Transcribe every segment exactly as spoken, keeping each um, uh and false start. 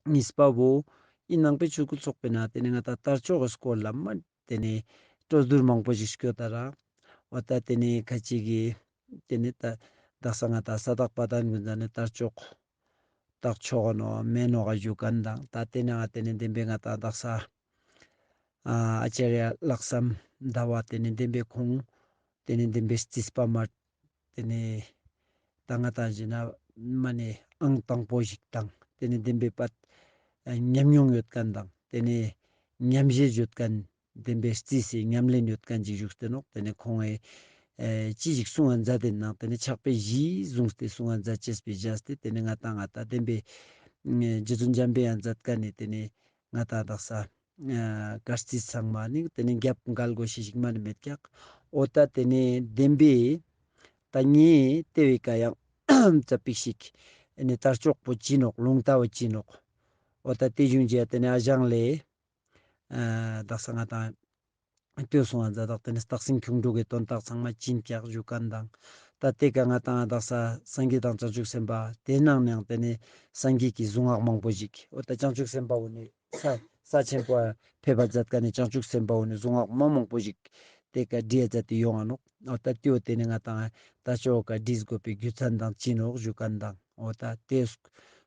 གཉིས་པ་བོ་ཨི་ནང་པའི་ཆོས་སྐུལ་ཚོགས་པའི་ནང་ཏེ་ནེ་ང་ཏང་དར་ལྕོག་གི་སྐོར་ལ་མ་ཏེ་ནེ་སྤྲོ་བསྡུར་མང་པོ་ཞིག་སྐྱོད་ད་ར། འོ་ད་ཏེ་ནེ་ཁ་ཅིག་གི་ཏེ་ནེ་ད་དག་ས་ང་ཏང་ས་བདག་དཔལ་ལྡན་ཀུན་བཟང་ནི་དར་ལྕོག་དག་ཆོག་ནོག་མེན་ནོག་ག་ཞུ་ཁན་དང་། ད་ཏེ་ནེ་ང་ཏེ་ནེ་བདེན་པའི་ང་ཏང་དག་ས་ཨ་ཨ་ཅཱརྱ་ལྷག་བསམ་ཟླ་བ་ཏེ་ནེ་བདེན་པའི་ཁོང་ཏེ་ནེ་བདེན་པའི་རྩིས་པ་མ་ཏེ་ནེ་ད་ང་ཏང་ཞུ་ན་མ་ནེ་ཨང་དང་པོ་ཞིག་དང་ཏེ་ནེ་བདེན་པའི་པད་ཉམས་མྱོང་ཡོད་ཁན་དང་ཏེ་ནེ་ཉམས་བཞེས་ཡོད་ཁན་བདེན་པའི་རྩིས་སི་ཉམས་ལེན་ཡོད་ཁན་ཅིག་བཞུགས་ཏེ་ནོག་ཏེ་ནེ་ཁོང་ངི་ཨེ་ཅི་ཞིག་གསུང་ང་མཛད་དེ་ནང་ཏེ་ནེ་ཕྱག་དཔེ་གཞི་བཟུང་སྟེ་གསུང་ང་མཛད་ཅེས་པའི་བཞག་སྟེ་ཏེ་ནེ་ང་ཏང་ང་ཏང་བདེན་པའི་ཨེ་རྗེ་བཙུན་འཇམ་པའི་དབྱངས་མཛད་ཁན་ནི་ཏེ་ནེ་ང་ཏང་དག་ས་ཨ་བཀའ་རྩིས་ཚང་མ་ནི་ཏེ་ནེ་རྒྱབ་འགལ་དགོས་ཤེས་ཤིག་མ་ནེ་མེད་ཀྱག་འོ་ད་ཏེ་ནེ་བདེན་པའི་ད་ངས་ཏེ་བའི་ཀ་ཡང་ཙ་པིག་ཞིག་ཨེ་ནེ་དར་ལྕོག་པོ་ཅི་ནོག་ལུང་རྟ་བོ་ཅི་ནོག་འོ་ད་ཏེ་བཞིན་གྱི་ཏེ་ནེ་ཨ་ཞང་ལེ་ཨ་དག་ས་ང་ཏང་ལྟོས་སོང་ང་མཛད་དག་ཏེ་ནེ་སྟག་སེང་ཁྱུང་འབྲུག་གི་དོན་དག་ཚང་མ་ཅི་ཡིན་ཀྱག་ཞུ་ཁན་དང་། ད་ཏེ་ཀ་ང་ཏང་དག་ས་སངས་རྒྱས་དང་བྱང་ཆུབ་སེམས་དཔའ་ཏེ་ནང་ནའང་ཏེ་ནེ་སངས་རྒྱས་ཀྱི་གཟུངས་སྔགས་མང་པོ་ཞིག་འོ་ད་བྱང་ཆུབ་སེམས་དཔའ་བོ་ནི་ས་ས་ཆེན་པོ་ཕེབས་པ་མཛད་ཁན་ནི་བྱང་ཆུབ་སེམས་དཔའ་བོ་ནི་གཟུངས་སྔགས་མ་མང་པོ་ཞིག་ཏེ་ཀ་བྲིས་མཛད་དེ་ཡོང་ང་ནོག་འོ་ད་ཏེ་བོ་ཏེ་ནེ་ང་ཏང་ད་ཅོ་ཀ་བྲིས་དགོས་པའི་རྒྱུ་མཚན་དང་ཅི་ནོག་ཞུ་ཁན་དང་། འོ་ད་ཏེ་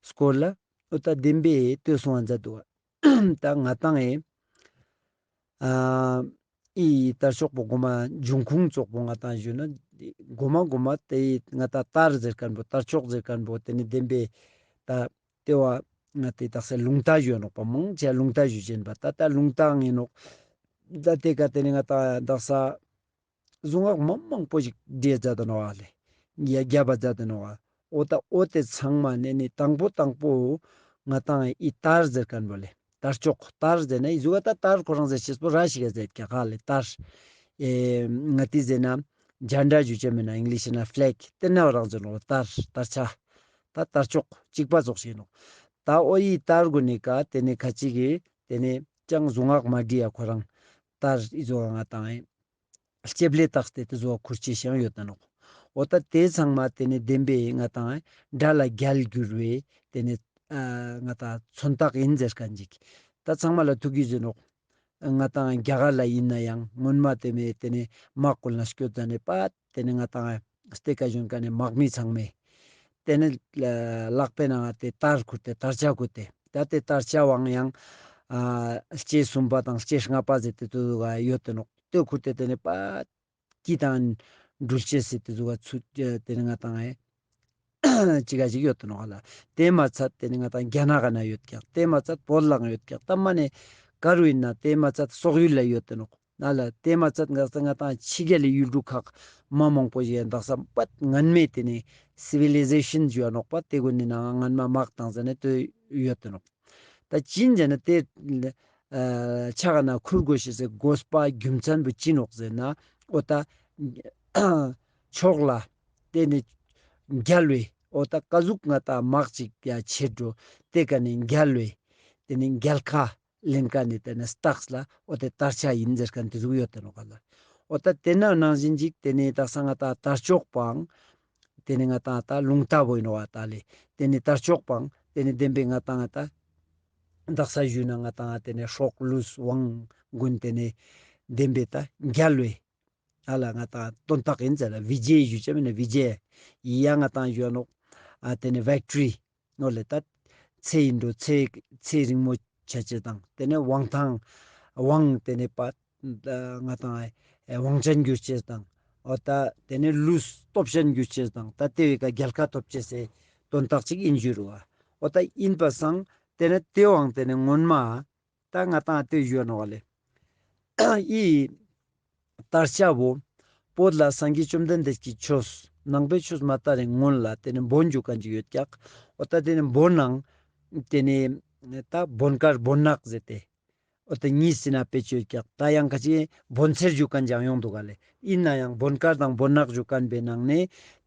སྐོར་ལ་འོ་ད་བདེན་པའི་ལྟོས་སོང་ང་མཛད་དུག་ད་ང་ཏང་ཨེ་ཨ་ཨི་དར་ལྕོག་པོ་གོ་མ་འབྱུང་ཁུངས་ཙོགས་པོ་ང་ཏང་ཞུ་ན་གོ་མ་གོ་མ་ཏེ་ང་ཏང་དར་ཟེར་ཁན་བོ་དར་ལྕོག་ཟེར་ཁན་བོ་ཏེ་ནེ་བདེན་པའི་ད་ཏེ་བ་ང་ཏེ་དག་ས་ལུང་རྟ་ཞུ་ནོག་པ་མང་ཆེ་ལུང་རྟ་ཞུ་ཅན་པ་ད་ད་ལུང་རྟ་ཨིན་ནོག་ད་ཏེ་ཀ་ཏེ་ནེ་ང་ཏང་དག་ས་གཟུངས་སྔགས་མ་མང་པོ་ཞིག་བྲིས་མཛད་དེ་ནོག་ལེ། ཡ་རྒྱབ་པ་མཛད་དེ་ནོག་འོ་ད་འོ་ཏེ་ཚང་མ་ནེ་ནི་དང་པོ་དང་པོ་ང་ཏང་ཨི་དར་ཟེར་ཁན་བོ་ལེ། དར་ལྕོག་དར་ཟེར་ན་ཨི་ཟུག་ག་ད་དར་ཁོ་རང་ཟེར་ཅེས་པོ་ར་ཞིག་ག་ཟེར་ཀྱག་ག་ལེ་དར། ཨེ་ང་ཏི་ཟེར་ན་ཇན་ཌ་ཞུ་ཅེས་མེད་ན་ཨིང་ལིཤ་ན་ཕླེག་ཏེ་ནེ་རང་ཟེར་ནོག་དར་དར་ཆ། ད་དར་ལྕོག་ཅིག་པ་ཙོགས་ཤིག་ནོག་ད་འོ་ཨི་དར་གུན་ནི་ཀ་ཏེ་ནེ་ཁ་ཅིག་གི་ཏེ་ནེ་ཅང་གཟུངས་སྔགས་མ་བྲིས་ཡ་ཁོ་རང་དར་ཨི་ཟུག་ག་ང་ཏང་ཨེ་ལྕེབ་ལེ་བཏགས་ཏེ་ཏེ་ཟུག་ཁུར་ཅེས་ཤིག་ཡང་ཡོད་ད་ནོག་འོ་ད་ཏེ་ཚང་མ་ཏེ་ནེ་བདེན་པའི་ང་ཏང་དགྲ་ལ་རྒྱལ་འགྱུར་བའི་ཏེ་ནེ་ཨ་ང་ཏང་མཚོན་རྟགས་ཨིན་ཟེར་ཁན་ཅིག་ད་ཚང་མ་ལ་ཐུག་གི་ཟེར་ནོག་ང་ཏང་རྒྱ་གར་ལ་ཨིན་ན་ཡང་སྔོན་མ་ཏེ་མེ་ཏེ་ནེ་དམག་ཀུན་ལ་སྐྱོད་ད་ནེ་པ་ཏེ་ནེ་ང་ཏང་སྟེ་ཀ་ཞོན་ཀ་ནེ་དམག་མི་ཚང་མེ་ཏེ་ནེ་ལག་པའི་ནང་ང་ཏེ་དར་ཁུར་ཏེ་དར་ཆ་ཁུར་ཏེ་ད་ཏེ་དར་ཆ་བོའང་ཡང་ཨ་ལྕེ་གསུམ་པ་དང་ལྕེ་ལྔ་པ་ཟེར་ཏེ་ཏེ་ཟུག་ག་ཡོད་ཏེ་ནོག་ཏེ་ཁུར་ཏེ་ཏེ་ནེ་པ་སྐྱིད་དང་འགྲུལ་ཅེས་ཟེར་ཏེ་ཟུག་ག་ཚུ་ཏེ་ནེ་ང་ཏང་ཨེ་ཅིག་ག་ཅིག་ཡོད་ཏེ་ནོག་ལ། ཏེ་མ་ཚད་ཏེ་ནེ་ང་ཏང་རྒྱ་ནག་ག་ན་ཡོད་ཀྱག་ཏེ་མ་ཚད་བོད་ལའང་ཡོད་ཀྱག་ད་མ་ནེ་ག་རུ་ཨིན་ན་ཏེ་མ་ཚད་སོག་ཡུལ་ལ་ཡོད་ཏེ་ནོག་ན་ལ། ཏེ་མ་ཚད་ང་ཏང་ང་ཏང་ཕྱི་རྒྱལ་ལི་ཡུལ་གྲུ་ཁག་མ་མང་པོ་ཞིག་ཡང་དག་ས་པད་སྔན་མེ་ཏེ་ནེ་སི་བི་ལི་ཟེ་ཤན་ཞུ་བ་ནོག་པ་ཏེ་གུན་ནི་ནང་སྔན་མ་དམག་བཏང་ཟ་ནེ་ཏེ་ཡོད་ཏེ་ནོག་ད་ཅི་ཨིན་ཟེར་ན་ཏེ་ཨ་ཆ་ག་ན་ཁུར་དགོས་ཤེས་སི་དགོས་པ་རྒྱུ་མཚན་བོ་ཅི་ནོག་ཟེར་ན་འོ་ད་ཕྱོགས་ལ་ཏེ་ནེ་རྒྱལ་བའི་འོ་ད་ཀ་ཟུག་ང་ཏང་དམག་ཅིག་ཡ་ཆེ་འགྲོ་ཏེ་ཀ་ནེ་རྒྱལ་བའི་ཏེ་ནེ་རྒྱལ་ཁ་ལེན་ཀ་ནེ་ཏེ་ནེ་རྟགས་ལ་འོ་ཏེ་དར་ཆ་ཨིན་ཟེར་ཁན་ཏེ་ཟུག་ཡོད་ཏེ་ནོག་ག་ལ། འོ་ད་ཏེ་ན་ནང་བཞིན་ཅིག་ཏེ་ནེ་དག་ས་ང་ཏང་དར་ལྕོག་པའང་ཏེ་ནེ་ང་ཏང་ད་ལུང་རྟ་བོ་ཨིན་ནོག་ད་ལེ། ཏེ་ནེ་དར་ལྕོག་པའང་ཏེ་ནེ་བདེན་པའི་ང་ཏང་ད་དག་ས་ཞུས་ན་ང་ཏང་ཏེ་ནེ་སྲོག་ལུས་དབང་གུན་ཏེ་ནེ་བདེན་པའི་ད་རྒྱལ་བའི་ཨ་ལ་ང་ཏང་དོན་དག་ཨིན་ཟེར་ལ་བི་ཇེ་ཞུ་ཅེས་མེད་ན་བི་ཇེ་ཡ་ང་ཏང་ཞུ་ནོག་ཨ་ཏེ་ནེ་ཝིག་ཊོ་རི་ནོག་ལེ། ད་ཚེ་ཨིན་འགྲོ་ཚེ་ཚེ་རིང་མོ་ཆ་ཅེས་དང་ཏེ་ནེ་དབང་ཐང་དབང་ཏེ་ནེ་པ་ང་ཏང་ཨེ་དབང་ཅན་གྱུར་ཅེས་དང་འོ་ད་ཏེ་ནེ་ལུས་སྟོབས་ཅན་གྱུར་ཅེས་དང་ད་ཏེ་བའི་ཀ་རྒྱལ་ཁ་ཐོབ་ཅེས་སི་དོན་དག་ཅིག་ཨིན་ཞུ་རུ་བ། འོ་ད་ཨིན་པ་སང་ཏེ་ནེ་ཏེ་བའང་ཏེ་ནེ་སྔོན་མ་ད་ང་ཏང་ཏེ་ཞུ་ནོག་ལེ། ཨི་དར་ཆ་བོ་བོད་ལ་སངས་རྒྱས་བཅོམ་ལྡན་འདས་ཀྱི་ཆོས་ནང་པའི་ཆོས་མ་དར་རིང་སྔོན་ལ་ཏེ་ནེ་བོན་ཞུ་ཁན་ཅིག་ཡོད་ཀྱག་འོ་ད་ཏེ་ནེ་བོན་ནང་ཏེ་ནེ་ད་བོན་དཀར་བོན་ནག་ཟེར་ཏེ་འོ་ད་གཉིས་སི་ནང་ཕེ་ཅོ་ཡོད་ཀྱག་ད་ཡང་ཁ་ཅིག་བོན་གསེར་ཞུ་ཁན་ཅིག་ཡོང་དུག་ག་ལེ། ཨིན་ན་ཡང་བོན་དཀར་དང་བོན་ནག་ཞུ་ཁན་བོའི་ནང་ནེ་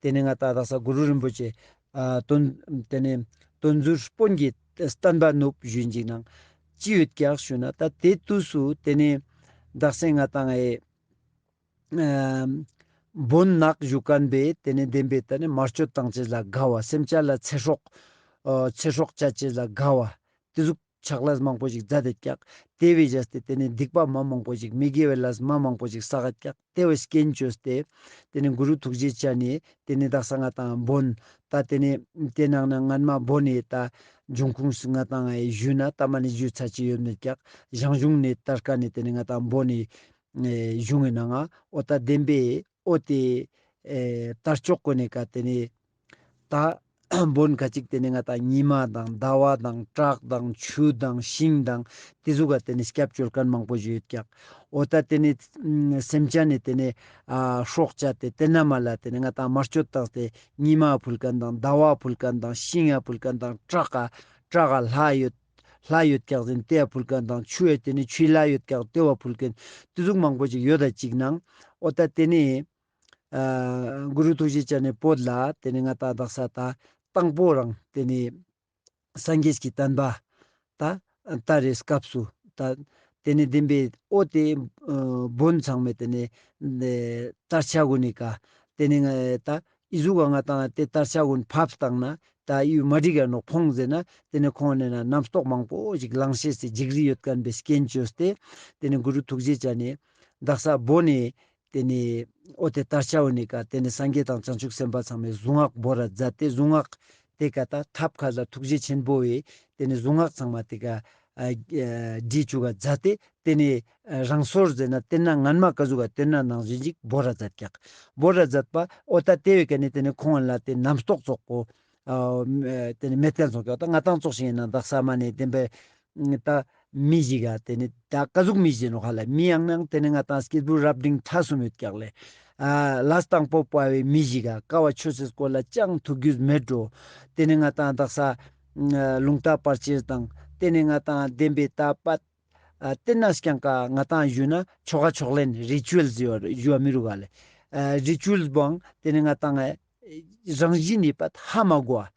ཏེ་ནེ་ང་ཏང་དག་ས་གུ་རུ་རིན་པོ་ཆེ་ཨ་དོན་ཏེ་ནེ་དོན་ཟུར་དཔོན་གྱི་བསྟན་པ་ནུབ་ཞུ་ཅིག་ནང་ཅི་ཡོད་ཀྱག་ཞུ་ན་ད་ཏེ་དུས་སུ་ཏེ་ནེ་དག་ས་ང་ཏང་ཨེ་ཨ་བོན་ནག་ཞུ་ཁན་བོའི་ཏེ་ནེ་བདེན་པའི་ད་ནི་དམར་མཆོད་བཏང་ཅེས་ལ་དགའ་བ་སེམས་ཅན་ལ་ཚེ་སྲོག་ཨ་ཚེ་སྲོག་བཅད་ཅེས་ལ་དགའ་བ། ཏེ་ཟུག་ཆག་ལས་མང་པོ་ཞིག་མཛད་དེད་ཀྱག། ཏེ་བོའེ་བཞག་སྟེ་ཏེ་ནེ་སྡིག་པ་མ་མང་པོ་ཞིག་མི་དགེ་བའི་ལས་མ་མང་པོ་ཞིག་བསགས་ཀྱག། ཏེ་བོའེ་སྐྱོན་བཅོས་ཏེ་ཏེ་ནེ་གུ་རུ་ཐུགས་རྗེ་ཅན་ནི་ཏེ་ནེ་དག་ས་ང་ཏང་བོན་ད་ཏེ་ནེ་ཏེ་ནང་ན་སྔན་མ་བོན་ནི་ད་འབྱུང་ཁུངས་ང་ཏང་ཞུས་ན་ད་མ་ནེ་ཞུ་ཚར་ཅེས་ཡོད་མེད་ཀྱག། ཞང་ཞུང་ནེ་དར་ཁན་ནི་ཏེ་ནེ་ང་ཏང་བོན་ནི་ཨེ་གཞུང་ངི་ནང་ང་འོ་ད་བདེན་པའི་འོ་ཏེ་ཨེ་དར་ལྕོག་གོ་ནེ་ཀ་ཏེ་ནེ་ད་བོན་ཁ་ཅིག་ཏེ་ནེ་ང་ཏང་ཉི་མ་དང་ཟླ་བ་དང་བྲག་དང་ཆུ་དང་ཤིང་དང་ཏེ་ཟུག་ག་ཏེ་ནེ་སྐྱབས་བཅོལ་ཁན་མང་པོ་ཞིག་ཡོད་ཀྱག། འོ་ད་ཏེ་ནེ་སེམས་ཅན་ནི་ཏེ་ནེ་ཨ་སྲོག་བཅད་དེ་ཏེ་ན་མ་ལ་ཏེ་ནེ་ང་ཏང་དམར་མཆོད་བཏང་སྟེ་ཉི་མ་ཕུལ་ཁན་དང་ཟླ་བ་ཕུལ་ཁན་དང་ཤིང་ང་ཕུལ་ཁན་དང་བྲག་ག་བྲག་ག་ལྷ་ཡོད་ལྷ་ཡོད་ཀྱག་ཟེར་ན་ཏེ་བ་ཕུལ་ཁན་དང་ཆུ་ཡོད་ཏེ་ནེ་ཆུའི་ལྷ་ཡོད་ཀྱག་ཏེ་བ་ཕུལ་ཁན་ཏེ་ཟུག་མང་པོ་ཞིག་ཡོད་ད་ཅིག་ནང་འོ་ད་ཏེ་ནེ་ཨ་གུ་རུ་ཐུགས་རྗེ་ཅན་ནི་བོད་ལ་ཏེ་ནེ་ང་ཏང་དག་ས་ད་དང་པོ་རང་ཏེ་ནེ་སངས་རྒྱས་ཀྱི་བསྟན་པ་ད་དར་རེ་སྐབས་སུ་ད་ཏེ་ནེ་བདེན་པའི་འོ་ཏེ་ཨ་བོན་ཚང་མའེ་ཏེ་ནེ་ཨེ་དར་ཆ་གོ་ནེ་ཀ་ཏེ་ནེ་ང་ད་འི་ཟུག་ག་ང་ཏང་ཏེ་དར་ཆ་གོ་ནེ་ཕབ་བཏང་ན་ད་འི་མ་འགྲིག་ག་ནོག་ཕོང་ཟེར་ན་ཏེ་ནེ་ཁོང་ནེ་ན་རྣམ་རྟོག་མང་པོ་ཞིག་ལང་ཤེས་སི་འཇིགས་རི་ཡོད་ཁན་བོའེ་སྐྱོན་བཅོས་ཏེ་ཏེ་ནེ་གུ་རུ་ཐུགས་རྗེ་ཅན་ནི་དག་ས་བོན་ནི་ཏེ་ནེ་འོ་ཏེ་དར་ཆ་གོ་ནེ་ཀ་ཏེ་ནེ་སངས་རྒྱས་དང་བྱང་ཆུབ་སེམས་དཔའ་ཚང་མའེ་གཟུངས་སྔགས་བོར་ར་མཛད་དེ་གཟུངས་སྔགས་ཏེ་ཀ་ད་ཐབ་ཁ་ལ་ཐུགས་རྗེ་ཆེན་པོའི་ཏེ་ནེ་གཟུངས་སྔགས་ཚང་མ་ཏེ་ཀ་ཨ་བྲིས་བཅུག་ག་མཛད་དེ་ཏེ་ནེ་ཨ་རང་སོར་ཟེར་ན་ཏེ་ན་སྔན་མ་ཀ་ཟུག་ག་ཏེ་ན་ནང་བཞིན་ཅིག་བོར་ར་མཛད་ཀྱག། བོར་ར་མཛད་པ་འོ་ད་ཏེ་བོའེ་ཀ་ནེ་ཏེ་ནེ་ཁོང་ལ་ཏེ་རྣམ་རྟོག་ཙོགས་པོ་ཨ་ཏེ་ནེ་མེད་ཁན་ཙོགས་ཀྱག། ད་ང་ཏང་ཙོགས་ཤིག་ཨིན་ན་དག་ས་མ་ནེ་བདེན་པའི་ད་མི་ཞིག་ག་ཏེ་ནེ་ད་ཀ་ཟུག་མི་ཞིག་ནོག་ཧ་ལ་མི་ཡང་ནང་ཏེ་ནེ་ང་ཏང་སྐྱེས་བུ་རབ་འབྲིང་ཐ་གསུམ་ཡོད་ཀྱག་ལེ། ཨ་ལས་དང་པོ་པ་བའི་མི་ཞིག་ག་ཀ་བ་ཆོས་སི་སྐོར་ལ་ཅང་ཐུགས་རྒྱུས་མེད་འགྲོ། ཏེ་ནེ་ང་ཏང་དག་ས་ཨ་ལུང་རྟ་བར་ཆད་དང་ཏེ་ནེ་ང་ཏང་བདེན་པའི་ད་པ་ཨ་ཏེ་ན་རྐྱང་ཀ་ང་ཏང་ཞུ་ན་ཆོ་ག་ཕྱག་ལེན་རི་ཅུ་ཨལ་ཟེར་བ་ཞུ་བ་མི་རུག་ག་ལེ། ཨ་རི་ཅུ་ཨལ་བོའང་ཏེ་ནེ་ང་ཏང་ཨ་རང་བཞིན་ནི་པ་ཧ་མ་གོ་བ།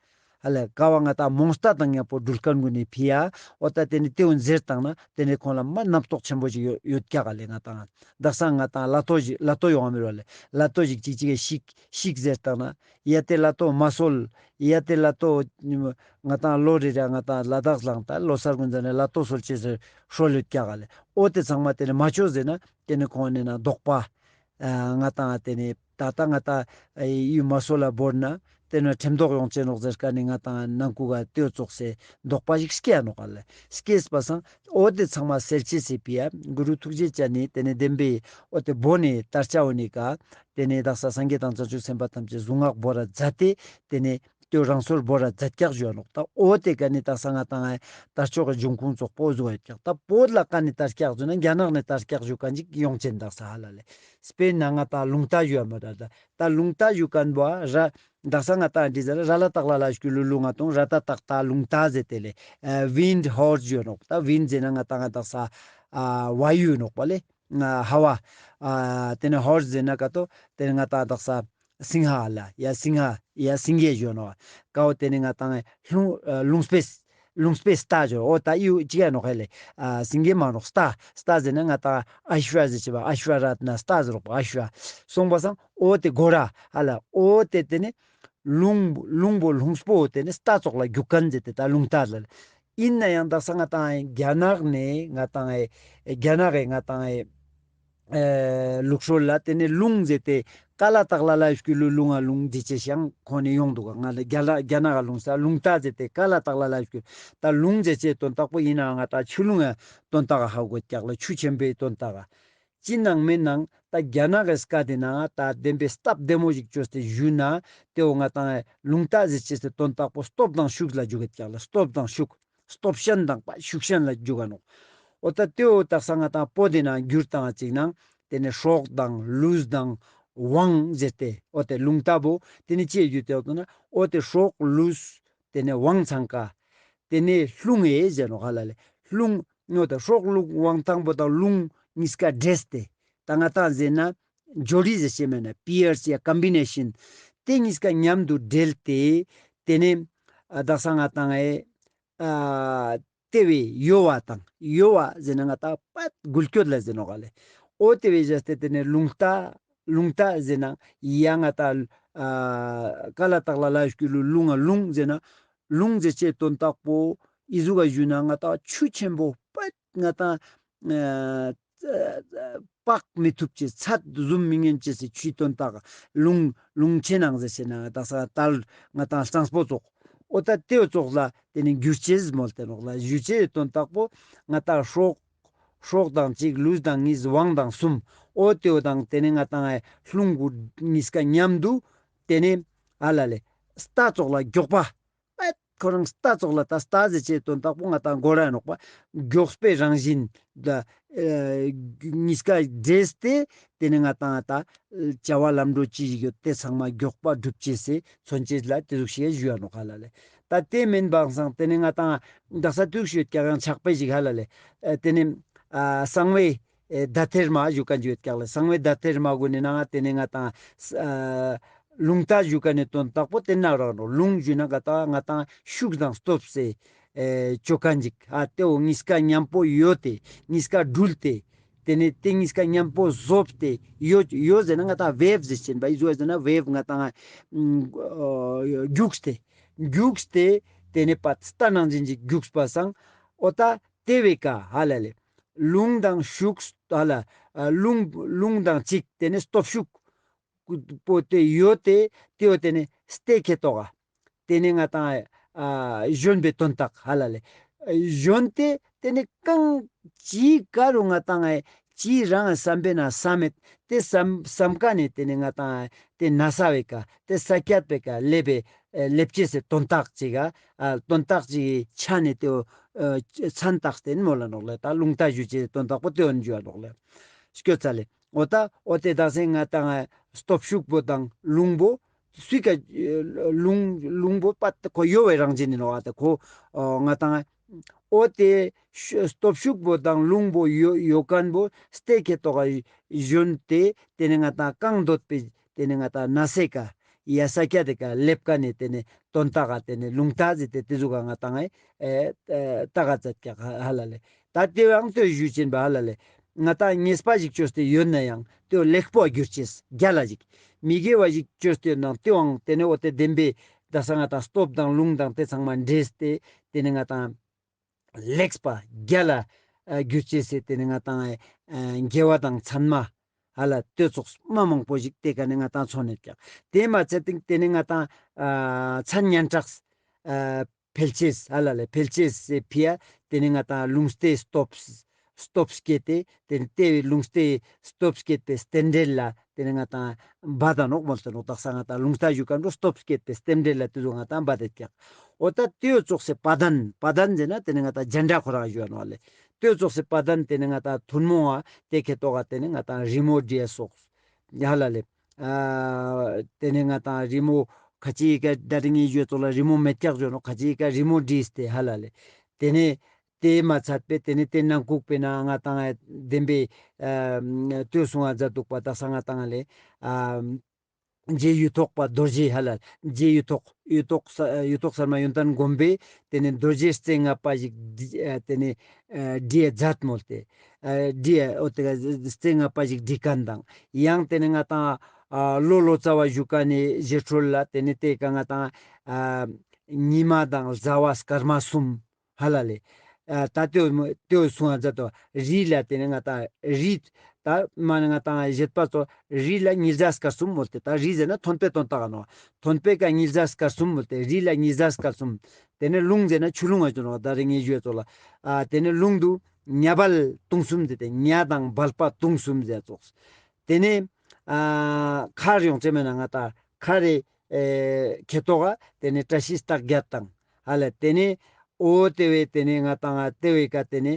ཧ་ལ་ཀ་བ་ང་ཏང་རྨོངས་ལྟ་དང་ཉམ་པོ་འགྲུལ་ཁན་གུན་ནི་ཕི་ཡ། འོ་ད་ཏེ་ནེ་ཏེ་བོ་ཟེར་བཏང་ན་ཏེ་ནེ་ཁོང་ལ་མ་རྣམ་རྟོག་ཆེན་པོ་ཞིག་ཡོད་ཡོད་ཀྱག་ག་ལེ། ང་ཏང་དག་ས་ང་ཏང་ལ་ཏོ་ཞིག་ལ་ཏོ་ཡོང་བ་མི་རུག་ག་ལེ། ལ་ཏོ་ཞིག་ཅིག་ཅིག་ག་ཤིག་ཤིག་ཟེར་བཏང་ན་ཡ་ཏེ་ལ་ཏོ་མ་སོལ། ཡ་ཏེ་ལ་ཏོ་ང་ཏང་ལོ་རེ་རེ་ང་ཏང་ལ་དྭགས་ལ་ད་ལོ་གསར་གུན་ཟ་ནེ་ལ་ཏོ་སོལ་ཅེས་ཟེར་སྲོལ་ཡོད་ཀྱག་ག་ལེ། འོ་ཏེ་ཚང་མ་ཏེ་ནེ་མ་ཆོ་ཟེར་ན་ཏེ་ནེ་ཁོང་ནེ་ན་དོགས་པ་ཨ་ང་ཏང་ཏེ་ནེ་ད་ད་ང་ཏང་ཨ་ཡུལ་མ་སོ་ལ་བོར་ན་ཏེ་ནེ་ཁྲེམ་ཐོག་ཡོང་ཅེས་ནོག་ཟེར་ཀ་ནེ་ང་ཏང་ནང་ཁུག་ག་ཏེ་བོ་ཙོགས་སེ་དོགས་པ་ཞིག་སྐྱེ་ནོག་ག་ལེ། སྐྱེས་པ་སང་འོ་ཏེ་ཚང་མ་སེལ་ཅེས་སི་ཕི་ཡ་གུ་རུ་ཐུགས་རྗེ་ཅན་ནི་ཏེ་ནེ་བདེན་པའི་འོ་ཏེ་བོན་ནི་དར་ཆ་གོ་ནེ་ཀ་ཏེ་ནེ་དག་ས་སངས་རྒྱས་དང་བྱང་ཆུབ་སེམས་དཔའ་ཐམས་ཅད་གཟུངས་སྔགས་བོར་ར་མཛད་དེ་ཏེ་ནེ་ཏེ་བོ་རང་སོར་བོར་ར་མཛད་ཀྱག་ཞུ་བ་ནོག། ད་འོ་ཏེ་ཀ་ནེ་དག་ས་ང་ཏང་ཨ་དར་ལྕོག་གི་འབྱུང་ཁུངས་ཙོགས་པོ་ཟུག་ཡོད་ཀྱག། ད་བོད་ལ་ཀ་ནེ་དར་ཀྱག་ཟེར་ན་རྒྱ་ནག་ནེ་དར་ཀྱག་ཞུ་ཁན་ཅིག་ཡོང་ཅེན་དག་ས་ཧ་ལ་ལེ། སྤེར་ན་ང་ཏང་རླུང་རྟ་ཞུ་བ་མ་ར་ད་ད་རླུང་རྟ་ཞུ་ཁན་བོ་ར་དག་ས་ང་ཏང་འདི་ཟེར་ར་ལ་ཏག་ལ་ལ་ཤུ་ལུ་ལུ་ང་ཏང་ར་ཏ་ཏག་ཏ་རླུང་རྟ་ཟེར་ཏེ་ལེ། ཨ་ཝིན་ཌ་ཧོར་སི་ཞུ་ནོག། ད་ཝིན་ཌ་ཟེར་ན་ང་ཏང་ང་དག་ས་ཨ་ཝ་ཡུ་ནོག་པ་ལེ། ཨ་ཧ་བ། ཨ་ཏེ་ནེ་ཧོར་སི་ཟེར་ན་ཀ་ཏོ་ཏེ་ནེ་ང་ཏང་དག་ས་སིང་ཧ་ལ་ཡ་སིང་ཧ་ཡ་སིང་གེ་ཞུ་ནོག། ཀ་བོ་ཏེ་ནེ་ང་ཏང་རླུང་ཨ་རླུང་སྤོས་རླུང་སྤོས་རྟ་ཞུ། འོ་ད་ཡུ་ཅི་ཡ་ནོག་ཧེ་ལེ། ཨ་སིང་གེ་མ་ནོག། རྟ་རྟ་ཟེར་ན་ང་ཏང་ཨ་ཤྭ་ཟེར་ཅེས་པ་ཨ་ཤྭ་ར་ཏ་ན་རྟ་ཟེར་རོག་པ་ཨ་ཤྭ། སོང་པ་སང་འོ་ཏེ་གོ་ར་ཧ་ལ་འོ་ཏེ་ཏེ་ནེ་རླུང་རླུང་པོ་རླུང་སྤོས་ཏེ་ནེ་རྟ་ཙོགས་ལ་རྒྱུག་ཁན་ཟེར་ཏེ་ད་རླུང་རྟ་ལ། ཨིན་ནའང་དག་ས་ང་ཏང་རྒྱ་ནག་ནེ་ང་ཏང་ཨེ་རྒྱ་ནག་གི་ང་ཏང་ཨེ་ཨེ་ལུགས་སྲོལ་ལ་ཏེ་ནེ་རླུང་ཟེར་ཏེ་ཀ་ལ་ཏག་ལ་ལ་ཤུ་ལུ་ལུང་ང་རླུང་འདི་ཅེས་ཤིག་ཁོང་ནེ་ཡོང་དུག་ག། ང་ལ་རྒྱ་ལ་རྒྱ་ནག་ག་རླུང་ས་རླུང་རྟ་ཟེར་ཏེ་ཀ་ལ་ཏག་ལ་ལ་ཤུ་ད་རླུང་ཟེར་ཅེས་དོན་དག་པོ་ཨིན་ནའང་ང་ཏང་ཆུ་རླུང་ཡ་དོན་དག་ག་ཧ་གོ་ཀྱག་ལ་ཆུ་ཆེན་པོའི་དོན་དག་ག། ཅི་ནང་མེད་ནང་ད་རྒྱ་ནག་གི་སྐད་དེ་ནང་ད་བདེན་པའི་སྟབས་བདེ་མོ་ཞིག་བཅོས་ཏེ་ཞུས་ན་ཏེ་བོ་ང་ཏང་རླུང་རྟ་ཟེར་ཅེས་སི་དོན་དག་པོ་སྟོབས་དང་ཤུགས་ལ་འཇུག་གེད་ཀྱག་ལ། སྟོབས་དང་ཤུགས། སྟོབས་ཤན་དང་པ་ཤུགས་ཤན་ལ་འཇུག་ག་ནོག། འོ་ད་ཏེ་བོ་དག་ས་ང་ཏང་བོད་དེ་ནང་བསྒྱུར་བཏང་ཅིག་ནང་ཏེ་ནེ་སྲོག་དང་ལུས་དང་དབང་ཟེར་ཏེ་འོ་ཏེ་རླུང་རྟ་བོ་ཏེ་ནེ་ཅི་བསྒྱུར་ཏེ་ཡོད་ན་འོ་ཏེ་སྲོག་ལུས་ཏེ་ནེ་དབང་ཚང་ཀ་ཏེ་ནེ་རླུང་ཨེ་ཟེར་ནོག་ཧ་ལ་ལེ། རླུང་ངོ་ད་སྲོག་རླུང་དབང་ཐང་པོ་དང་རླུང་གཉིས་ཀ་འདྲེས་ཏེ་ད་ང་ཏང་ཟེར་ན་འབྱོར་རི་ཟེར་ཅེས་མེད་ན་པི་ཡར་སི་ཡ་ཀམ་བི་ནེ་ཤན་ཏེ་གཉིས་ཀ་མཉམ་དུ་འབྲེལ་ཏེ་ཏེ་ནེ་ཨ་དག་ས་ང་ཏང་ཨེ་ཨ་ཏེ་བོའི་གཡོ་བ་དང་གཡོ་བ་ཟེར་ན་ང་ཏང་པད་འགུལ་སྐྱོད་ལ་ཟེར་ནོག་ག་ལེ། འོ་ཏེ་བོའི་བཞག་སྟེ་ཏེ་ནེ་རླུང་རྟ་རླུང་རྟ་ཟེར་ན་ཡ་ང་ཏང་ཨ་ཀ་ལ་ཏག་ལ་ལ་ཤུ་ལུ་རླུང་ང་རླུང་ཟེར་ན་རླུང་ཟེར་ཅེས་དོན་དག་པོ་ ཨི་ཟུག་ག་ཞུས་ན་ང་ཏང་ཆུ་ཆེན་པོ་པད་ང་ཏང་ཨ་ཨ་དཔག་མི་ཐུབ་ཅེས་ཚད་བཟུམ་མི་ཉན་ཅེས་སི་ཆུའི་དོན་དག་ལུང་ལུང་ཆེན་ནང་ཟེར་ཅེ་ན་ང་ཏང་ས་དལ་ང་ཏང་གཙང་པོ་ཙོགས། འོ་ད་དེའོ་ཙོགས་ལ་དེ་ནི་འགྱུར་ཅེས་མོལ་ཏེ་ནོག་ལ། འགྱུར་ཅེས་སི་དོན་དག་པོ་ང་ཏང་སྲོག་སྲོག་དང་གཅིག་ལུས་དང་གཉིས་དབང་དང་གསུམ། འོ་དེའོ་དང་དེ་ནི་ང་ཏང་ཨེ་རླུང་གུ་གཉིས་ཀ་མཉམ་དུ་དེ་ནི་ཨ་ལ་ལེ་རྟ་ཙོགས་ལ་མགྱོགས་པ། ཨེ་ཁོ་རང་རྟ་ཙོགས་ལ་ད་རྟ་ཟེར་ཅེས་དོན་དག་པོ་ང་ཏང་མགོ་ར་ནོག་པ། མགྱོགས་པའི་རང་བཞིན་ད་ཨེ་གཉིས་ཀ་འདྲེས་ཏེ་དེ་ནི་ང་ཏང་ད་བྱ་བ་ལམ་འགྲོ་ཅི་ཞིག་ཡོད་དེ་ཚང་མ་མགྱོགས་པ་སྒྲུབ་ཅེས་སི་མཚོན་བྱེད་ལ་དེ་ཟུག་ཞིག་ཞུ་ཡ་ནོག་ཧ་ལ་ལེ། ད་དེ་མིན་པ་སང་དེ་ནི་ང་ཏང་དག་ས་དུག་ཤོད་ཀྱང་ཆགས་པའི་ཞིག་ཧ་ལ་ལེ། ཨེ་དེ་ནི་ཨ་གསང་བའི་ཨེ་བརྡ་ཐེར་མ་ཞུ་ཀ་ཞུ་ཡོད་ཀྱག་ལེ། གསང་བའི་བརྡ་ཐེར་མ་གུན་ནི་ནང་དེ་ནི་ང་ཏང་ཨ་ལུང་རྟ་ཞུ་ཀ་ནི་དོན་དག་པོ་དེ་ན་རག་ནོག། ལུང་ཞུ་ན་ག་ད་ང་ཏང་ཤུགས་དང་སྟོབས་སི་ཨེ་ཅོ་ཁན་ཅིག། ཨ་དེའོ་གཉིས་ཀ་མཉམ་པོ་ཡོད་དེ་གཉིས་ཀ་འདྲུལ་ཏེ་དེ་ནི་དེ་གཉིས་ཀ་མཉམ་པོ་བཟོབ་སྟེ་ཡོད་ཡོད་ཟེར་ན་ང་ཏང་ཝེབ་ཟེར་ཅེན་པ་ཡི་ཟོ་ཟེར་ན་ཝེབ་ང་ཏང་ཨ་རྒྱུགས་ཏེ་རྒྱུགས་ཏེ་དེ་ནི་པད་རྟ་ནང་བཞིན་ཅིག་རྒྱུགས་པ་སང་འོ་ད་དེ་བའི་ཀ་ཧ་ལ་ལེ། ལུང་དང་ཤུགས་ཧ་ལ་ཨ་ལུང་ལུང་དང་གཅིག་དེ་ནི་སྟོབས་ཤུགས་པོ་དེ་ཡོད་དེ་དེའོ་དེ་ནི་རྟའི་ཁེ་ཏོག་ག་དེ་ནི་ང་ཏང་ཨ་བཞོན་པའི་དོན་དག་ཧ་ལ་ལེ། བཞོན་ཏེ་དེ་ནི་གང་ཅི་ཀ་རུ་ང་ཏང་ཨེ་ཅི་རང་བསམ་པའི་ན་བསམ་མེད་དེ་བསམ་བསམ་ཀ་ནི་དེ་ནི་ང་ཏང་ཨེ་དེ་ན་ས་བའི་ཀ་དེ་ས་ཀྱད་པའི་ཀ་ལེབ་པའི་ཨེ་ལེབ་ཅེས་སི་དོན་དག་ཅིག་ག་ཨ་དོན་དག་ཅིག་ཆ་ནི་དེའོ་ཨེ་མཚན་བཏགས་ཏེ་མོལ་ལ་ནོག་ལེ། ད་ལུང་རྟ་ཞུ་ཅེས་དོན་དག་པོ་དེའོ་ཞུ་བ་ནོག་ལེ། སྐྱོ་ཚ་ལེ། འོ་ད་འོ་དེ་དག་སེ་ང་ཏང་ཨེ་སྟོབས་ཤུགས་པོ་དང་ལུང་པོ་སུའི་ཀ་ལུང་ལུང་པོ་པད་ཁོ་ཡོ་བའི་རང་བཞིན་ནི་ནོག་ཨ་ད་ཁོ་ཨོ་ང་ཏང་ཨེ་འོ་དེ་ཤུ་སྟོབས་ཤུགས་པོ་དང་ལུང་པོ་ཡོ་ཡོ་ཁན་པོ་རྟའི་ཁེ་ཏོག་ག་བཞོན་ཏེ་དེ་ནི་ང་ཏང་གང་འདོད་པའི་དེ་ནི་ང་ཏང་ན་སའི་ཀ་ཡ་ས་ཀྱད་དེ་ཀ་ལེབ་ཀ་ནི་དེ་ནི་དོན་དག་ག་དེ་ནི་ལུང་རྟ་ཟེར་ཏེ་དེ་ཟུག་ག་ང་ཏང་ཨེ་ཨེ་ལྟ་ག་ཛད་ཀྱག་ཧ་ལ་ལེ། ད་དེ་བའང་དེ་ཞུ་ཅེན་པ་ཧ་ལ་ལེ། ང་ཏང་ཉེས་པ་ཞིག་ཅོས་ཏེ་ཡོད་ན་ཡང་དེའོ་ལེགས་པོ་འགྱུར་ཅེས་རྒྱལ་ལ་ཞིག་མི་དགེ་བ་ཞིག་ཅོས་ཏེ་ཡོད་ན་དེའང་དེ་ནི་འོ་དེ་བདེན་པའི་དག་ས་ང་ཏང་སྟོབས་དང་ལུང་དང་དེ་ཚང་མ་འདྲེས་ཏེ་དེ་ནི་ང་ཏང་ལེགས་པ་རྒྱལ་ལ་ཨ་འགྱུར་ཅེས་སི་དེ་ནི་ང་ཏང་ཨ་དགེ་བ་དང་མཚན་མ་ཧ་ལ་དེ་ཙོགས་མ་མང་པོ་ཞིག་དེ་ཀ་ནི་ང་ཏང་མཚོན་ནེ་ཀྱག། དེ་མ་ཚད་དེ་ནི་ང་ཏང་ཨ་མཚན་སྙན་གྲགས་ཨ་འཕེལ་ཅེས་ཧ་ལ་ལེ། འཕེལ་ཅེས་སི་ཕི་ཡ་དེ་ནི་ང་ཏང་ལུང་རྟའི་སྟོབས་སྟོབས་སྐྱེད་དེ་དེ་ནི་དེ་བའི་ལུང་རྟའི་སྟོབས་སྐྱེད་པའི་རྟེན་འབྲེལ་ལ་དེ་ནི་ང་ཏང་བ་ད་ནོག་མོལ་ཏེ་ནོག། དག་ས་ང་ཏང་ལུང་རྟ་ཞུ་ཁན་པོ་སྟོབས་སྐྱེད་པའི་རྟེན་འབྲེལ་ལ་དེ་ཟུག་ང་ཏང་བ་དེ་ཀྱག། འོ་ད་དེའོ་ཙོགས་སེ་བ་དན་བ་དན་ཟེར་ན་དེ་ནི་ང་ཏང་ཇན་ཌ་ཁོ་རང་ཞུ་བ་ནོག་ལེ། དེའོ་ཙོགས་སེ་བ་དན་དེ་ནི་ང་ཏང་ཐུན་མོང་བ་དེ་ཁེ་ཏོག་ག་དེ་ནི་ང་ཏང་རི་མོ་བྲིའ་སོགས་ཧ་ལ་ལེ། ཨ་དེ་ནི་ང་ཏང་རི་མོ་ཁ་ཅིག་ག་ད་རིང་ངི་ཞུ་ཙོགས་ལ་རི་མོ་མེད་ཀྱག་ཞུ་ནོག། ཁ་ཅིག་ག་རི་མོ་བྲིས་ཏེ་ཧ་ལ་ལེ། དེ་ནི་དེ་མ་ཚད་པའི་དེ་ནི་དེ་ནང་ཁུག་པའི་ནང་ང་ཏང་ཨེ་བདེན་པའི་ཨ་དེ་གསུང་བ་མཛད་འདུག་པ། དག་ས་ང་ཏང་ལེ་ཨ་རྗེ་གཡུ་ཐོག་པ་རྡོ་རྗེ་ཧ་ལ་རྗེ་གཡུ་ཐོག་གཡུ་ཐོག་ས་གཡུ་ཐོག་སར་མ་ཡོན་ཏན་སྒོམ་པས་དེ་ནི་རྡོ་རྗེ་རྩེ་ལྔ་པ་ཞིག་བྲི་ཨ་དེ་ནི་ཨ་བྲིའ་ཛད་མོལ་ཏེ་ཨ་བྲིའ་འོ་དེ་ག་རྩེ་ལྔ་པ་ཞིག་བྲི་ཁན་དང་ཡང་དེ་ནི་ང་ཏང་ཨ་ལོ་ལོ་ཙཱ་བ་ཞུ་ཁན་ནི་ཞེ་ཁྲོལ་ལ་དེ་ནི་དེ་ཀ་ང་ཏང་ཨ་ཉི་མ་དང་ཟླ་བ་སྐར་མ་གསུམ་ཧ་ལ་ལེ། ཨ་ད་དེའོ་དེའོ་གསུང་བ་མཛད་དོ། རི་ལ་དེ་ནི་ང་ཏང་རི་ད་མ་ནི་ང་ཏང་བཞེད་པ་ཙོགས་རི་ལ་ཉི་ཟླ་སྐར་གསུམ་མོལ་ཏེ། ད་རི་ཟེར་ན་ཐོན་པའི་དོན་དག་ནོག། ཐོན་པའི་ཀ་ཉི་ཟླ་སྐར་གསུམ་མོལ་ཏེ་རི་ལ་ཉི་ཟླ་སྐར་གསུམ། དེ་ནི་ལུང་ཟེར་ན་ཆུ་ལུང་ང་ཞུ་ནོག། ད་རིང་ངི་ཞུའ་ཙོགས་ལ་ཨ་དེ་ནི་ལུང་དུ་ཉ་སྦལ་དུང་གསུམ་ཟེར་ཏེ་ཉ་དང་སྦལ་པ་དུང་གསུམ་ཟེར་ཙོགས། དེ་ནི་ཨ་མཁར་ཡོང་ཅེས་མེད་ན་ང་ཏང་མཁར་རི་ཨེ་ཁེ་ཏོག་ག་དེ་ནི་བཀྲ་ཤིས་རྟགས་བརྒྱད་དང་ཧ་ལ་དེ་ནི་འོ་དེ་བའི་དེ་ནི་ང་ཏང་དེ་བའི་ཀ་དེ་ནི་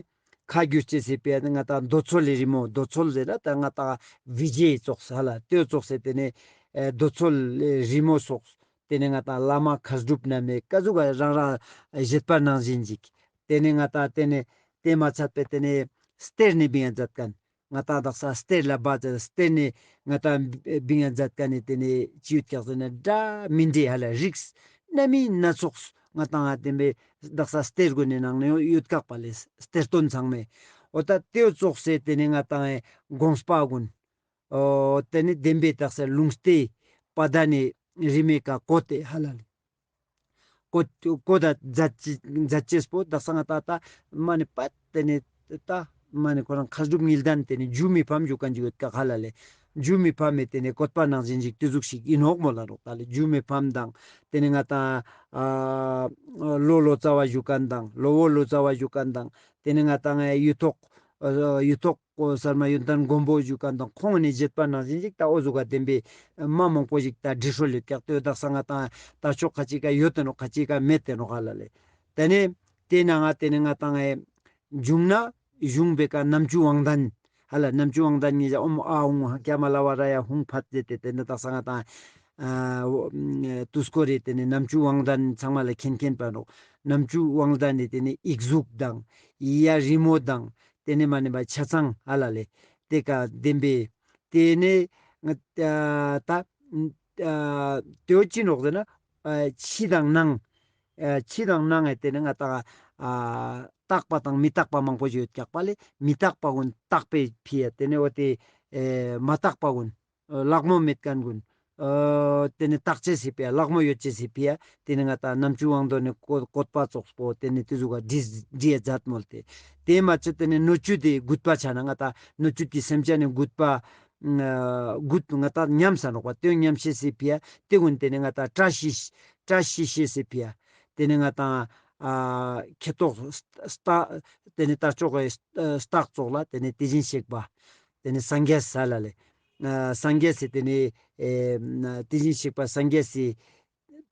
ཁ་བསྒྱུར་ཅེས་སི་ཕི་ཡ་ང་ཏང་རྡོ་ཚོལ་ལི་རི་མོ། རྡོ་ཚོལ་ཟེར་ན་ད་ང་ཏང་བི་ཇེ་ཙོགས་ཧ་ལ་དེའོ་ཙོགས་སེ་དེ་ནི་ཨེ་རྡོ་ཚོལ་ལི་རི་མོ་སོགས་དེ་ནི་ང་ཏང་བླ་མ་མཁས་གྲུབ་རྣམས་ནི་ཀ་ཟུག་ག་རང་རང་བཞེད་པ་ནང་བཞིན་ཅིག། དེ་ནི་ང་ཏང་དེ་ནི་དེ་མ་ཚད་པའི་དེ་ནི་གཏེར་ནི་བིང་ཡ་མཛད་ཁན། ང་ཏང་དག་ས་གཏེར་ལ་བ་ཙ་གཏེར་ནི་ང་ཏང་བིང་ཡ་མཛད་ཁན་ནི་དེ་ནི་ཅི་ཡོད་ཀྱག་ཟེར་ན་འདྲ་མི་འདྲ་ཧ་ལ་རིགས་སྣ་མིན་སྣ་ཚོགས་ང་ཏང་ང་དེ་བའི་དག་ས་གཏེར་གུན་ནི་ནང་ནི་ཡོད་ཀྱག་པ་ལེ། གཏེར་སྟོན་ཚང་མའི་འོ་ད་དེའོ་ཙོགས་སེ་དེ་ནི་ང་ཏང་དགོངས་པ་གུན་འོ་དེ་ནི་བདེན་པའི་དག་ས་ལུང་སྟེ་བ་དན་ནི་རི་མོའི་ཀ་བཀོད་དེ་ཧ་ལ་ལེ། ཀོ་ཀོ་ད་མཛད་ཅེས་མཛད་ཅེས་པོ་དག་ས་ང་ཏང་ད་མ་ནེ་པད་ཏེ་ནེ་ད་མ་ནེ་ཁོ་རང་མཁས་གྲུབ་གཉིས་ལྡན་ཏེ་ནེ་འཇུ་མི་ཕམ་ཞུ་ཁན་ཅིག་ཡོད་ཀྱག་ཧ་ལ་ལེ། འཇུ་མི་ཕམ་མི་ཏེ་ནེ་བཀོད་པ་ནང་བཞིན་ཞིག་ཏེ་ཟུག་ཞིག་ཨིན་ནོག་མོལ་ལ་ནོག་ད་ལེ། འཇུ་མི་ཕམ་དང་ཏེ་ནེ་ང་ཏང་ཨ་ལོ་ལོ་ཙཱ་བ་ཞུ་ཁན་དང་ལོ་བོ་ལོ་ཙཱ་བ་ཞུ་ཁན་དང་ཏེ་ནེ་ང་ཏང་ཡུ་ཐོག་ཨ་ཡུ་ཐོག་གོ་གསར་མ་ཡོན་ཏན་མགོན་པོ་ཞུ་ཁན་དང་ཁོང་ནི་བཞེད་པ་ནང་བཞིན་ཞིག་ད་འོ་ཟུག་ག་བདེན་པའི་མ་མང་པོ་ཞིག་ད་འབྲི་སྲོལ་ཡོད་ཀྱག་ཏེ་དག་ས་ང་ཏང་ད་ཕྱོགས་ཁ་ཅིག་ག་ཡོད་དེ་ནོག་ཁ་ཅིག་ག་མེད་དེ་ནོག་ཧ་ལ་ལེ། ཏེ་ནེ་ཏེ་ནང་ང་ཏེ་ནེ་ང་ཏང་ཨེ་འབྱུང་ན་གཞུང་པའི་ཀ་རྣམ་བཅུ་དབང་ལྡན་ཧ་ལ། རྣམ་བཅུ་དབང་ལྡན་ཉིད་ཀྱང་ཨོཾ་ཨཱཿཧཱུྃ་ཧ་ཀྱ་མ་ལ་ཝ་ར་ཡ་ཧཱུྃ་ཕཊ་ཟེར་ཏེ་ཏེ་ནེ་དག་ས་ང་ཏང་ཨ་དུས་འཁོར་རེ་ཏེ་ནེ་རྣམ་བཅུ་དབང་ལྡན་ཚང་མ་ལ་མཁྱེན་མཁྱེན་པ་ནོག། རྣམ་བཅུ་དབང་ལྡན་ནི་ཏེ་ནེ་ཡིག་གཟུགས་དང་ཡ་རི་མོ་དང་ཏེ་ནེ་མ་ནེ་བ་ཆ་ཚང་ཧ་ལ་ལེ། ཏེ་ཀ་བདེན་པའི་ཏེ་ནེ་ང་ཨ་ད་ཨ་ཏེ་བོ་ཅི་ནོག་ཟེར་ན་ཨ་ཕྱི་དང་ནང་ཨ་ཕྱི་དང་ནང་ཨེ་ཏེ་ནེ་ང་ཏང་ཨ་རྟག་པ་དང་མི་རྟག་པ་མང་པོ་ཞིག་ཡོད་ཀྱག་པ་ལེ། མི་རྟག་པ་གུན་རྟག་པའི་ཕི་ཡ་ཏེ་ནེ་འོ་ཏེ་ཨེ་མ་རྟག་པ་གུན་ཨ་ལྷག་མོ་མེད་ཁན་གུན་ཨ་ཏེ་ནེ་རྟག་ཅེས་སི་ཕི་ཡ་ལྷག་མོ་ཡོད་ཅེས་སི་ཕི་ཡ་ཏེ་ནེ་ང་ཏང་རྣམ་བཅུ་དབང་ལྡན་ནི་བཀོད་བཀོད་པ་ཙོགས་པོ་ཏེ་ནེ་ཏེ་ཟུག་ག་བྲིས་བྲིས་ཡ་མཛད་མོལ་ཏེ། ཏེ་མ་ཚད་ཏེ་ནེ་སྣོད་བཅུད་དེ་རྒུད་པ་ཆ་ན་ང་ཏང་སྣོད་བཅུད་ཀྱི་སེམས་ཅན་ནི་རྒུད་པ་ཨ་རྒུད་ང་ཏང་ཉམས་ས་ནོག་པ། ཏེ་ཉམས་ཤེས་སི་ཕི་ཡ་ཏེ་གུན་ཏེ་ནེ་ང་ཏང་བཀྲ་ཤིས་བཀྲ་ཤིས་ཤེས་སི་ཕི་ཡ་ཏེ་ནེ་ང་ཏང་ཨ་ཁེ་ཏོག་སྟ་ཏེ་ནེ་ད་ཅོག་གི་རྟགས་ཙོགས་ལ་ཏེ་ནེ་དེ་བཞིན་གཤེགས་པ་ཏེ་ནེ་སངས་རྒྱས་ས་ལ་ལེ། ཨ་སངས་རྒྱས་སི་ཏེ་ནེ་ཨེ་དེ་བཞིན་གཤེགས་པ་སངས་རྒྱས་སི་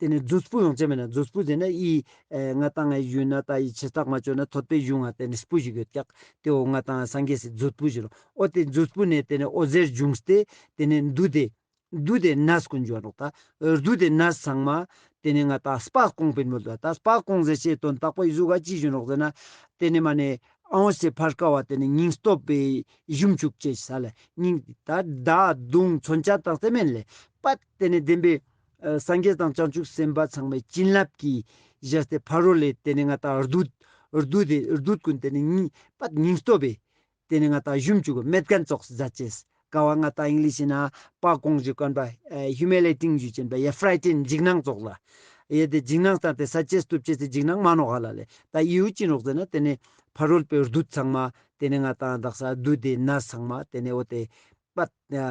ཏེ་ནེ་མཛོད་སྤུ་ཡོང་ཅེས་མེད་ན། མཛོད་སྤུ་ཟེར་ན་ཨི་ཨེ་ང་ཏང་ངི་ཡུལ་ན་ད་ཨི་ཆེ་རྟགས་མ་ཅོ་ན་ཐོད་པའི་གཞུང་ང་ཏེ་ནེ་སྤུ་ཞིག་ཡོད་ཀྱག། ཏེ་འོ་ང་ཏང་སངས་རྒྱས་སི་མཛོད་སྤུ་ཞིག་རོ། འོ་ཏེ་མཛོད་སྤུ་ནེ་ཏེ་ནེ་འོད་ཟེར་བྱུང་སྟེ་ཏེ་ནེ་བདུད་དེ་བདུད་དེ་ནས་ཀུན་འཇུག་ནོག་ད། བདུད་དེ་ནས་ཚང་མ་ཏེ་ནེ་ང་ཏང་སྤ་སྐོང་པིན་མོལ་ད། ད་སྤ་སྐོང་ཟེར་ཅེས་དོན་དག་པོ་ཨི་ཟུག་ག་ཅི་ཞུ་ནོག་ཟེར་ན་ཏེ་ནེ་མ་ནེ་ཨང་སེ་ཕར་ཀ་བ་ཏེ་ནེ་སྙིང་སྟོབས་པའི་ཞུམ་བཅུག་ཅེས་ས་ལ་སྙིང་ད་མདའ་མདུང་མཚོན་ཆ་དང་ཏེ་མེན་ལེ་པད་ཏེ་ནེ་བདེན་པའི་ཨ་སངས་རྒྱས་དང་བྱང་ཆུབ་སེམས་དཔའ་ཚང་མའི་བྱིན་རླབས་ཀྱི་བཞག་སྟེ་ཕ་རོལ་ལས་ཏེ་ནེ་ང་ཏང་བདུད་བདུད་དེ་བདུད་ཀུན་ཏེ་ནེ་སྙིང་པད་སྙིང་སྟོབས་པའི་ཏེ་ནེ་ང་ཏང་ཞུམ་བཅུག་མེད་ཁན་ཙོགས་མཛད་ཅེས། ཀ་བ་ང་ཏང་ཨིང་ལིཤ་ན་སྤ་སྐོང་ཞུ་ཁན་པ་ཨེ་ཧིའུ་མི་ལི་ཨེ་ཊིང་ཞུ་ཅེན་པ་ཡ་ཕྲའི་ཊེན་འཇིགས་སྣང་ཙོགས་ལ། ཡ་ཏེ་འཇིགས་སྣང་སྟན་ཏེ་ས་ཅེས་སྟུབ་ཅེས་སི་འཇིགས་སྣང་མ་ནོག་ཧ་ལ་ལེ། ད་ཨི་བོ་ཅི་ནོག་ཟེར་ན་ཏེ་ནེ་ཕ་རོལ་པའི་བདུད་ཚང་མ་ཏེ་ནེ་ང་ཏང་དག་ས་བདུད་དེ་ནས་ཚང་མ་ཏེ་ནེ་འོ་ཏེ་པད་ཨ་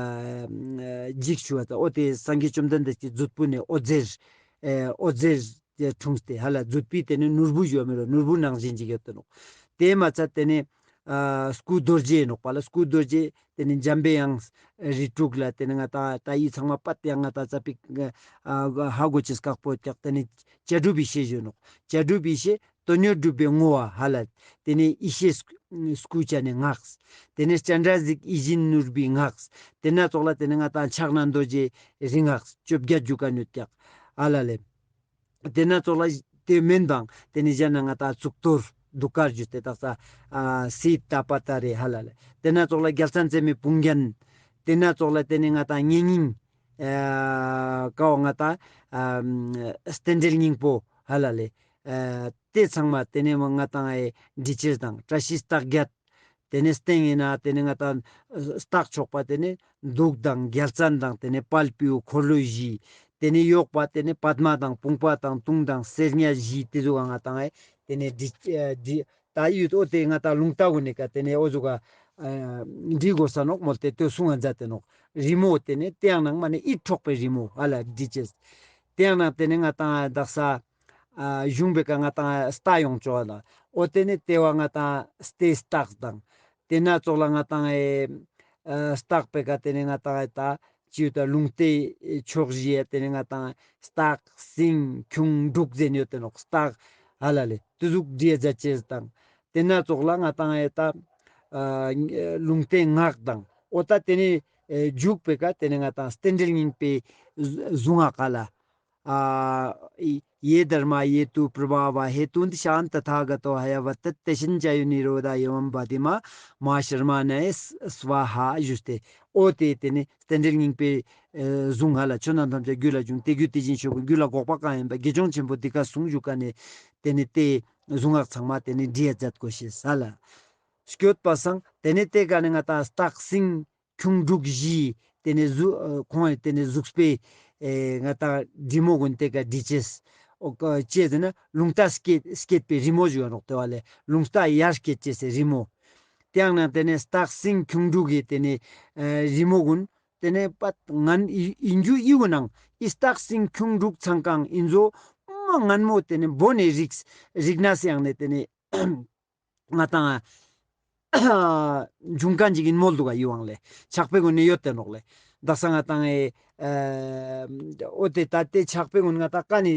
འཇིགས་ཞུ་བ་ད་འོ་ཏེ་སངས་རྒྱས་བཅོམ་ལྡན་འདས་ཀྱི་མཛོད་སྤུ་ནེ་འོད་ཟེར་ཨེ་འོད་ཟེར་ཏེ་འཁྲུངས་ཏེ་ཧ་ལ་མཛོད་སྤུ་ཏེ་ནེ་ནོར་བུ་ཞུ་བ་མེ་རོ་ནོར་བུ་ནང་བཞིན་ཅིག་ཡོད་དེ་ནོག། ཏེ་མ་ཚད་ཏེ་ནེ་ཨ་སྐུ་རྡོ་རྗེ་ནོག་པ་ལ། སྐུ་རྡོ་རྗེ་ཏེ་ནེ་འཇམ་པའི་དབྱངས་རིགས་དྲུག་ལ་ཏེ་ནེ་ང་ཏང་ད་ཨི་ཚང་མ་པད་ཡང་ང་ཏང་ཙ་པིག་ཨ་ཧ་གོ་ཅེས་ཁག་པོ་ཀྱག། ཏེ་ནེ་བྱ་གྲུབ་ཡེ་ཤེས་ཞུ་ནོག། བྱ་གྲུབ་ཡེ་ཤེས་དོན་ཡོད་གྲུབ་པའི་བསྔོ་བ་ཧ་ལ། ཏེ་ནེ་ཡེ་ཤེས་སྐུ་བྱ་ནི་སྔགས། ཏེ་ནེ་སྤྱན་རས་གཟིགས་ཡིད་བཞིན་ནོར་བུའི་སྔགས། ཏེ་ན་ཙོགས་ལ་ཏེ་ནེ་ང་ཏང་ཕྱག་ན་རྡོ་རྗེ་རིག་སྔགས་བཅོ་བརྒྱད་ཞུ་ཁན་ཡོད་ཀྱག་ཧ་ལ་ལེ། ཏེ་ན་ཙོགས་ལ་ཏེ་མེན་པའང་ཏེ་ནེ་གཞན་ན་ང་ཏང་གཙུག་ཏོར་གདུགས་དཀར་ཞུས་ཏེ་དག་ས་ཨ་སི་ཏ་པ་ཏ་རེ་ཧ་ལ་ལེ། ཏེ་ན་ཙོགས་ལ་རྒྱལ་མཚན་རྩེ་མོའི་དཔུང་རྒྱན། ཏེ་ན་ཙོགས་ལ་ཏེ་ནེ་ང་ཏང་གཉེན་སྙིང་ཨ་ཀ་བོ་ང་ཏང་ཨ་རྟེན་འབྲེལ་སྙིང་པོ་ཧ་ལ་ལེ། ཨ་ཏེ་ཚང་མ་ཏེ་ནེ་མོ་ང་ཏང་ཨེ་འབྲི་ཅེས་དང་བཀྲ་ཤིས་རྟགས་བརྒྱད། ཏེ་ནེ་སྟེང་ཨིན་ན་ཏེ་ནེ་ང་ཏང་རྟགས་ཆོག་པ་ཏེ་ནེ་གདུགས་དང་རྒྱལ་མཚན་དང་ཏེ་ནེ་དཔལ་བེའུ་འཁོར་ལོ་བཞི། ཏེ་ནེ་ཡོག་པ་ཏེ་ནེ་པདྨ་དང་བུམ་པ་དང་དུང་དང་གསེར་ཉ་བཞི་ཏེ་ཟུག་ག་ང་ཏང་ཨེ་ཏེ་ནེ་འབྲི་ཨེ་འབྲི་ད་ཡོད། འོ་ཏེ་ང་ཏང་རླུང་རྟ་གུན་ནི་ཀ་ཏེ་ནེ་འོ་ཟུག་ག་ཨ་འབྲི་དགོས་ས་ནོག་མོལ་ཏེ་ཏེ་གསུང་ང་མཛད་དེ་ནོག། རི་མོ་ཏེ་ནེ་ཏེའང་ནང་མ་ནེ་ཡིད་འཕྲོག་པའི་རི་མོ་ཧ་ལ་འབྲི་ཅེས། ཏེའང་ནང་ཏེ་ནེ་ང་ཏང་དག་ས་ཨ་གཞུང་པའི་ཀ་ང་ཏང་རྟ་ཡོང་ཅོག་ལ། འོ་ཏེ་ནེ་ཏེ་བ་ང་ཏང་རྟའི་རྟགས་དང་། ཏེ་ན་ཙོགས་ལ་ང་ཏང་ཨེ་ཨ་རྟགས་པའི་ཀ་ཏེ་ནེ་ང་ཏང་ཨེ་ད་ཅི་ཡོད་ད་ལུང་རྟའི་ཕྱོགས་བཞི་ཡ་ཏེ་ནེ་ང་ཏང་རྟགས་སེང་ཁྱུང་འབྲུག་ཟེར་ཡོད་དེ་ནོག། རྟགས་ཧ་ལ་ལེ་ཏེ་ཟུག་འབྲི་ཡ་མཛད་ཅེས་དང་། ཏེ་ན་ཙོགས་ལ་ང་ཏང་ཨེ་ད་ཨ་ལུང་རྟའི་སྔགས་དང་། འོ་ད་ཏེ་ནེ་ཨེ་མཇུག་པའི་ཀ་ཏེ་ནེ་ང་ཏང་རྟེན་འབྲེལ་སྙིང་པོའི་གཟུངས་སྔགས་ཧ་ལ། ཨ་ཡེ་དྷརྨཱ་ཡེ་ཏུ་པྲ་བྷཱ་ཝ་ཧེ་ཏུན་ཏི་ཤཱན་ཏ་ཐཱ་ག་ཏོ་ཧ་ཡ་ཝ་ཏད་ཏེ་ཤཱན་ཅཱ་ཡོ་ནི་རོ་དྷཱ་ཡེ་ཝཾ་བྷ་དི་མ་མ་ཧཱ་ཤྲ་མ་ཎཱ་ཡེ་སྭཱ་ཧཱ་ཞུས་ཏེ། འོ་ཏེ་ཏེ་ནེ་རྟེན་འབྲེལ་སྙིང་པོའི་ཨེ་གཟུངས་ཧ་ལ། ཆོས་རྣམས་ཐམས་ཅད་རྒྱུད་ལ་འབྱུང་། དེ་རྒྱུ་དེ་བཞིན་གཤེགས་པའི་རྒྱུད་ལ་འགོག་པ་གང་ཡིན་པ་དགེ་སྦྱོང་ཆེན་པོ་འདི་སྐད་གསུངས་ཞུ་ཁན་ནི་ཏེ་ནེ་ཏེ་གཟུངས་སྔགས་ཚང་མ་ཏེ་ནེ་འབྲི་ཡ་མཛད་དགོས་ཤེས་ཧ་ལ། སྐྱོད་པ་སང་ཏེ་ནེ་ཏེ་ཀ་ནེ་ང་ཏང་རྟགས་སེང་ཁྱུང་འབྲུག་བཞི་ཏེ་ནེ་གཟུ་ཨ་ཁོང་ཏེ་ནེ་གཟུགས་པོའི་ཨེ་ང་ཏང་འབྲི་མོ་གུན་ཏེ་ཀ་འབྲི་ཅེས། ཨོ་ཅི་ཟེར་ན་རླུང་རྟ་སྐྱེད་སྐྱེད་པའི་རི་མོ་ཞིག་ཡོད་ནོག་ཏེ་བ་ལེ། རླུང་རྟ་ཡར་སྐྱེད་ཅེས་སི་རི་མོ། ཏེ་ཡང་ན་ཏེ་ནེ་སྟག་སེང་ཁྱུང་འབྲུག་གི་ཏེ་ནེ་ཨ་རི་མོ་གུན་ཏེ་ནེ་པད་ངན་ཨིན་རྒྱུ་ཨིན་གུན་ནང་ཨི་སྟག་སེང་ཁྱུང་འབྲུག་ཚང་ཀའང་ཨིན་ཟོ་མ་ངན་མོ་ཏེ་ནེ་བོ་ནེ་རིགས་རིགས་ན་སེ་ཡང་ནེ་ཏེ་ནེ་ང་ཏང་འབྱུང་ཁན་ཅིག་ཨིན་མོལ་དུག་ག་ཡི་ཝང་ལེ། ཕྱག་དཔེ་གུན་ནི་ཡོད་ཏེ་ནོག་ལེ། དག་ས་ང་ཏང་ཨེ་ཨོ་ཏེ་ད་ཏེ་ཕྱག་དཔེ་གུན་ང་ཏང་ཀ་ནེ་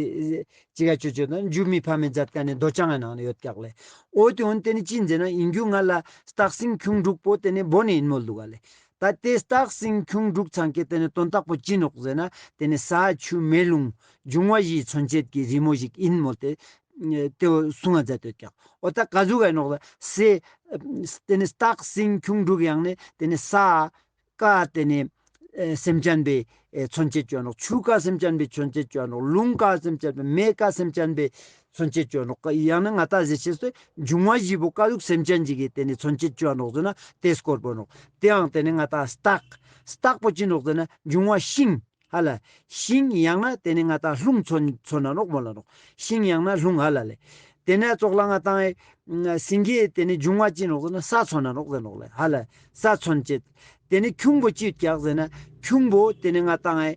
ཅི་ག་ཅོ་ཅོ་ན་འཇུ་མི་ཕ་མེས་མཛད་ཁན་ནི་མདོ་ཅང་ངི་ནང་ནེ་ཡོད་ཀྱག་ལེ། ཨོ་ཏེ་འོན་ཏེ་ནི་ཅི་ཨིན་ཟེར་ན་ཨིན་རྒྱུ་ང་ལ་སྟག་སེང་ཁྱུང་འབྲུག་པོ་ཏེ་ནེ་བོ་ནེ་ཨིན་མོལ་དུག་ག་ལེ། ད་ཏེ་སྟག་སེང་ཁྱུང་འབྲུག་ཚང་ཀའི་ཏེ་ནེ་དོན་དག་པོ་ཅི་ནོག་ཟེར་ན་ཏེ་ནེ་ས་ཆུ་མེ་རླུང་འབྱུང་བ་བཞིའི་མཚོན་བྱེད་ཀྱི་རི་མོ་ཞིག་ཨིན་མོལ་ཏེ་ཏེ་བོ་གསུང་ང་མཛད་དེ་ཡོད་ཀྱག། ཨོ་ད་ཀ་ཟུག་ག་ཨིན་ནོག་ཟེར་སེ་ཏེ་ནེ་སྟག་སེང་ཁྱུང་འབྲུག་ཡང་ནེ་ཏེ་ནེ་ས་ཀ་ཏེ་ནེ་ཨེ་སེམས་ཅན་པའི་ཨེ་མཚོན་བྱེད་ཅོ་ནོག། ཆུ་ཀ་སེམས་ཅན་པའི་མཚོན་བྱེད་ཅོ་ནོག། རླུང་ཀ་སེམས་ཅན་པའི་མེ་ཀ་སེམས་ཅན་པའི་མཚོན་བྱེད་ཅོ་ནོག། ཡང་ན་ང་ཏང་ཟེར་ཅེས་སོ་འབྱུང་བ་བཞི་པོ་ཀ་ཟུག་སེམས་ཅན་ཅིག་གི་ཏེ་ནེ་མཚོན་བྱེད་ཅོ་ནོག་ཟེར་ན་ཏེ་སྐོར་པོ་ནོག། ཏེའང་ཏེ་ནེ་ང་ཏང་སྟག་སྟག་པོ་ཅི་ནོག་ཟེར་ན་འབྱུང་བ་ཤིང་ཧ་ལ། ཤིང་ཡང་ན་ཏེ་ནེ་ང་ཏང་རླུང་མཚོན་མཚོན་ན་ནོག་མོལ་ལ་ནོག། ཤིང་ཡང་ན་རླུང་ཧ་ལ་ལེ། ཏེ་ནེ་ཙོགས་ལ་ང་ཏང་ཨེ་སེང་གེ་ཏེ་ནེ་འབྱུང་བ་ཅི་ནོག་ཟེར་ན་ས་མཚོན་ན་ནོག་ཟེར་ནོག་ལེ་ཧ་ལ། ས་མཚོན་བྱེད། ཏེ་ནེ་ཁྱུང་པོ་ཅི་ཡོད་ཀྱག་ཟེར་ན་ཁྱུང་པོ་ཏེ་ནེ་ང་ཏང་ཨེ་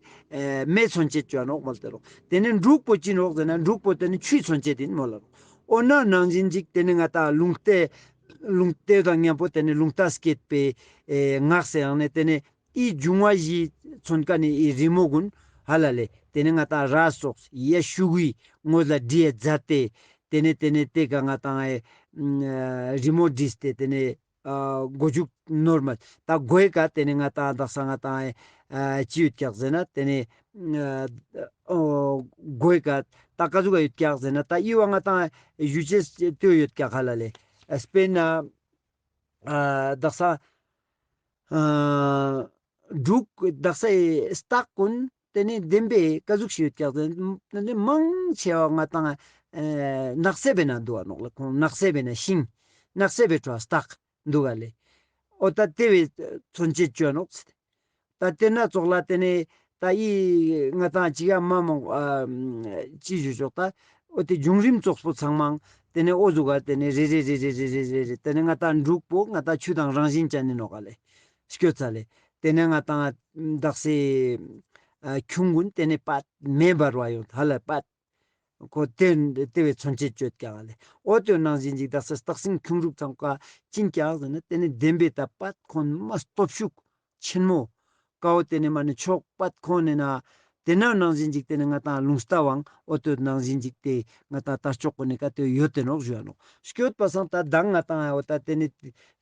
མེ་མཚོན་བྱེད་ཅོ་ནོག་མོལ་ཏེ་ནོག། ཏེ་ནེ་འབྲུག་པོ་ཅི་ནོག་ཟེར་ན་འབྲུག་པོ་ཏེ་ནེ་ཆུའི་མཚོན་བྱེད་ཨིན་མོལ་ལ་ནོག། ཨོ་ན་ནང་བཞིན་ཅིག་ཏེ་ནེ་ང་ཏང་རླུང་རྟ་རླུང་རྟ་དང་མཉམ་པོ་ཏེ་ནེ་རླུང་རྟ་སྐྱེད་པའི་ཨེ་ངག་ཟེར་ཡང་ནེ་ཏེ་ནེ་ཨི་འབྱུང་བ་བཞི་མཚོན་ཀ་ནེ་ཨི་རི་མོ་གུན་ཧ་ལ་ལེ། ཏེ་ནེ་ང་ཏང་ར་སོགས་ཡ་ཤུ་གུའི་ངོས་ལ་བྲིའ་མཛད་དེ་ཏེ་ནེ་ཏེ་ནེ་ཏེ་ཀ་ང་ཏང་ཨེ་རི་མོ་བྲིས་ཏེ་ཏེ་ནེ་ཨ་མགོ་མཇུག་ནོར་མ་ད་མགོའི་ཀ་ཏེ་ནེ་ང་ཏང་དག་ས་ང་ཏང་ཨེ་ཅི་ཡོད་ཀྱག་ཟེར་ན་ཏེ་ནེ་ཨ་མགོའི་ཀ་ད་ཀ་ཟུག་ག་ཡོད་ཀྱག་ཟེར་ན་ད་ཨི་བ་ང་ཏང་ཞུ་ཅེས་ཏེ་ཡོད་ཀྱག་ཧ་ལ་ལེ། ཨ་སྤེར་ན་ཨ་དག་ས་ཨ་འབྲུག་དག་ས་ཨེ་སྟག་གུན་ཏེ་ནེ་བདེན་པའི་ཀ་ཟུག་ཞིག་ཡོད་ཀྱག་ཟེར་ན་ཏེ་ནེ་མང་ཆེ་བ་ང་ཏང་ཨེ་ནགས་གསེབ་པའི་ནང་དུག་ག་ནོག་ལེ། ཁོང་ནགས་གསེབ་པའི་ནང་ཤིང་ནགས་གསེབ་པའི་ཁྲོད་སྟག་དུག་ག་ལེ། ཨོ་ད་ཏེ་བའི་མཚོན་བྱེད་ཅོ་ནོག། ད་ཏེ་ན་ཙོགས་ལ་ཏེ་ནེ་ད་ཨི་ང་ཏང་ཅི་ག་མ་མང་ཨ་ཅི་ཞུ་ཆོག་ད། ཨོ་ཏེ་བྱུང་རིམ་ཙོགས་པོ་ཚང་མ་ཏེ་ནེ་ཨོ་ཟུག་ག་ཏེ་ནེ་རེ་རེ་ཏེ་ནེ་ང་ཏང་འབྲུག་པོ་ང་ཏང་ཆུ་དང་རང་བཞིན་ཅན་ཨིན་ནོག་ག་ལེ། སྐྱོད་ཚ་ལེ། ཏེ་ནེ་ང་ཏང་དག་སེ་ཨ་ཁྱུང་གུན་ཏེ་ནེ་པད་མེ་འབར་བ་ཡོད་ཧ་ལ་པད། ཁོ་ཏེ་ཏེ་བའི་མཚོན་བྱེད་ཅོ་ཀྱག་ལེ། ཨོ་ཏེ་ནང་བཞིན་ཅིག་དག་ས་སྟག་སེང་ཁྱུང་འབྲུག་ཚང་ཀ་ཅི་ཨིན་ཀྱག་ཟེར་ན་ཏེ་ནེ་བདེན་པའི་ད་པད་ཁོང་མ་སྟོབས་ཤུགས་ཆེན་མོ་ཀ་བོ་ཏེ་ནེ་མ་ནེ་ཕྱོགས་པད་ཁོང་ནེ་ན་ཏེ་ན་ནང་བཞིན་ཅིག་ཏེ་ནེ་ང་ཏང་རླུང་རྟ་བོའང་ཨོ་ཏེ་ནང་བཞིན་ཅིག་ཏེ་ང་ཏང་དར་ལྕོག་གོ་ནེ་ཀ་ཏེ་ཡོད་ཏེ་ནོག་ཞུ་ཡ་ནོག། སྐྱོད་པ་སང་ད་མདང་ང་ཏང་ཨོ་ད་ཏེ་ནེ་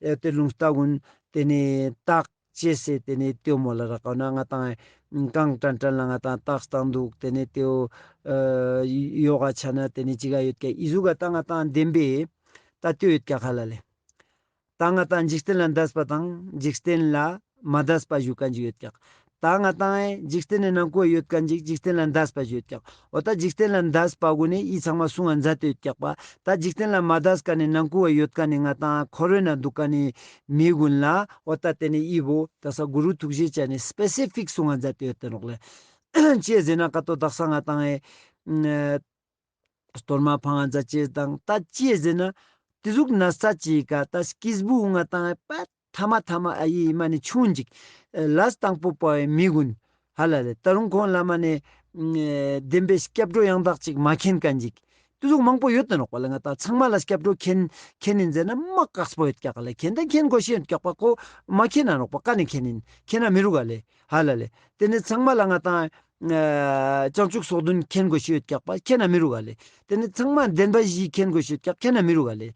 ཨོ་ཏེ་རླུང་རྟ་གུན་ཏེ་ནེ་ཏག་ཅེས་སེ་ཏེ་ནེ་ཏེའོ་མོལ་ལ་རག་ག་ན་ང་ཏང་གང་དྲན་དྲན་ལ་ང་ཏང་ཏག་སྟང་དུག། ཏེ་ནེ་ཏེའོ་ཨ་ཡོ་ག་ཆ་ན་ཏེ་ནེ་ཅི་ག་ཡོད་ཀྱག་ཨི་ཟུག་ག་ད་ང་ཏང་བདེན་པའི་ད་ཏེའོ་ཡོད་ཀྱག་ཧ་ལ་ལེ། ད་ང་ཏང་འཇིག་རྟེན་ལ་འདས་པ་དང་འཇིག་རྟེན་ལ་མ་འདས་པ་ཞུ་ཁན་ཅིག་ཡོད་ཀྱག། ད་ང་ཏང་ཨེ་འཇིག་རྟེན་ནི་ནང་ཁོ་ཡོད་ཁན་ཅིག་འཇིག་རྟེན་ལ་འདས་པ་ཞུ་ཡོད་ཀྱག། འོ་ད་འཇིག་རྟེན་ལ་འདས་པ་གུན་ནི་ཨི་ཚང་མ་གསུང་ང་མཛད་དེ་ཡོད་ཀྱག་པ། ད་འཇིག་རྟེན་ལ་མ་འདས་ཁན་ནི་ནང་ཁོ་ཡོད་ཁན་ནི་ང་ཏང་འཁོར་བའི་ནང་དུག་ཁན་ནི་མི་གུན་ལ་འོ་ད་ཏེ་ནེ་ཨི་བོ་ད་ས་གུ་རུ་ཐུགས་རྗེ་ཅན་ནི་སྤེ་སི་ཕིག་གསུང་ང་མཛད་དེ་ཡོད་ཏེ་ནོག་ལེ། ཅི་ཟེར་ན་ཀ་ཏོ་དག་ས་ང་ཏང་ཨེ་གཏོར་མ་འཕང་ང་མཛད་ཅེས་དང་ད་ཅི་ཟེར་ན་ཏེ་ཟུག་ན་ས་ཅིག་ག་ད་སྐྱེས་བུ་ང་ཏང་ཨེ་པད་ཐ་མ་ཐ་མ་ཨ་ཡི་མ་ནེ་ཆུང་ཅིག་ལས་དང་པོ་པའི་མི་གུན་ཧ་ལ་ལེ། ད་རུང་ཁོང་ལ་མ་ནེ་ཨེ་བདེན་པའི་སྐྱབས་འགྲོ་ཡང་དག་ཅིག་མ་མཁྱེན་ཁན་ཅིག་ཏེ་ཟུག་མང་པོ་ཡོད་ཏེ་ནོག་པ་ལེ། ང་ཏང་ཚང་མ་ལ་སྐྱབས་འགྲོ་མཁྱེན་མཁྱེན་ཨིན་ཟེར་ན་མ་དཀགས་པོ་ཡོད་ཀྱག་ལེ། མཁྱེན་ད་མཁྱེན་གོས་ཤེས་ཡོད་ཀྱག་པ་ཁོ་མ་མཁྱེན་ན་ནོག་པ་ཀ་ནེ་མཁྱེན་ཨིན་མཁྱེན་ན་མི་རུག་ག་ལེ། ཧ་ལ་ལེ། ཏེ་ནེ་ཚང་མ་ལ་ང་ཏང་ཨ་བྱང་ཆུབ་སོགས་བདུན་མཁྱེན་གོས་ཤེས་ཡོད་ཀྱག་པ་མཁྱེན་ན་མི་རུག་ག་ལེ། ཏེ་ནེ་ཚང་མ་བདེན་པ་བཞི་མཁྱེན་གོས་ཤེས་ཡོད་ཀྱག་མཁྱེན་ན་མི་རུག་ག་ལེ།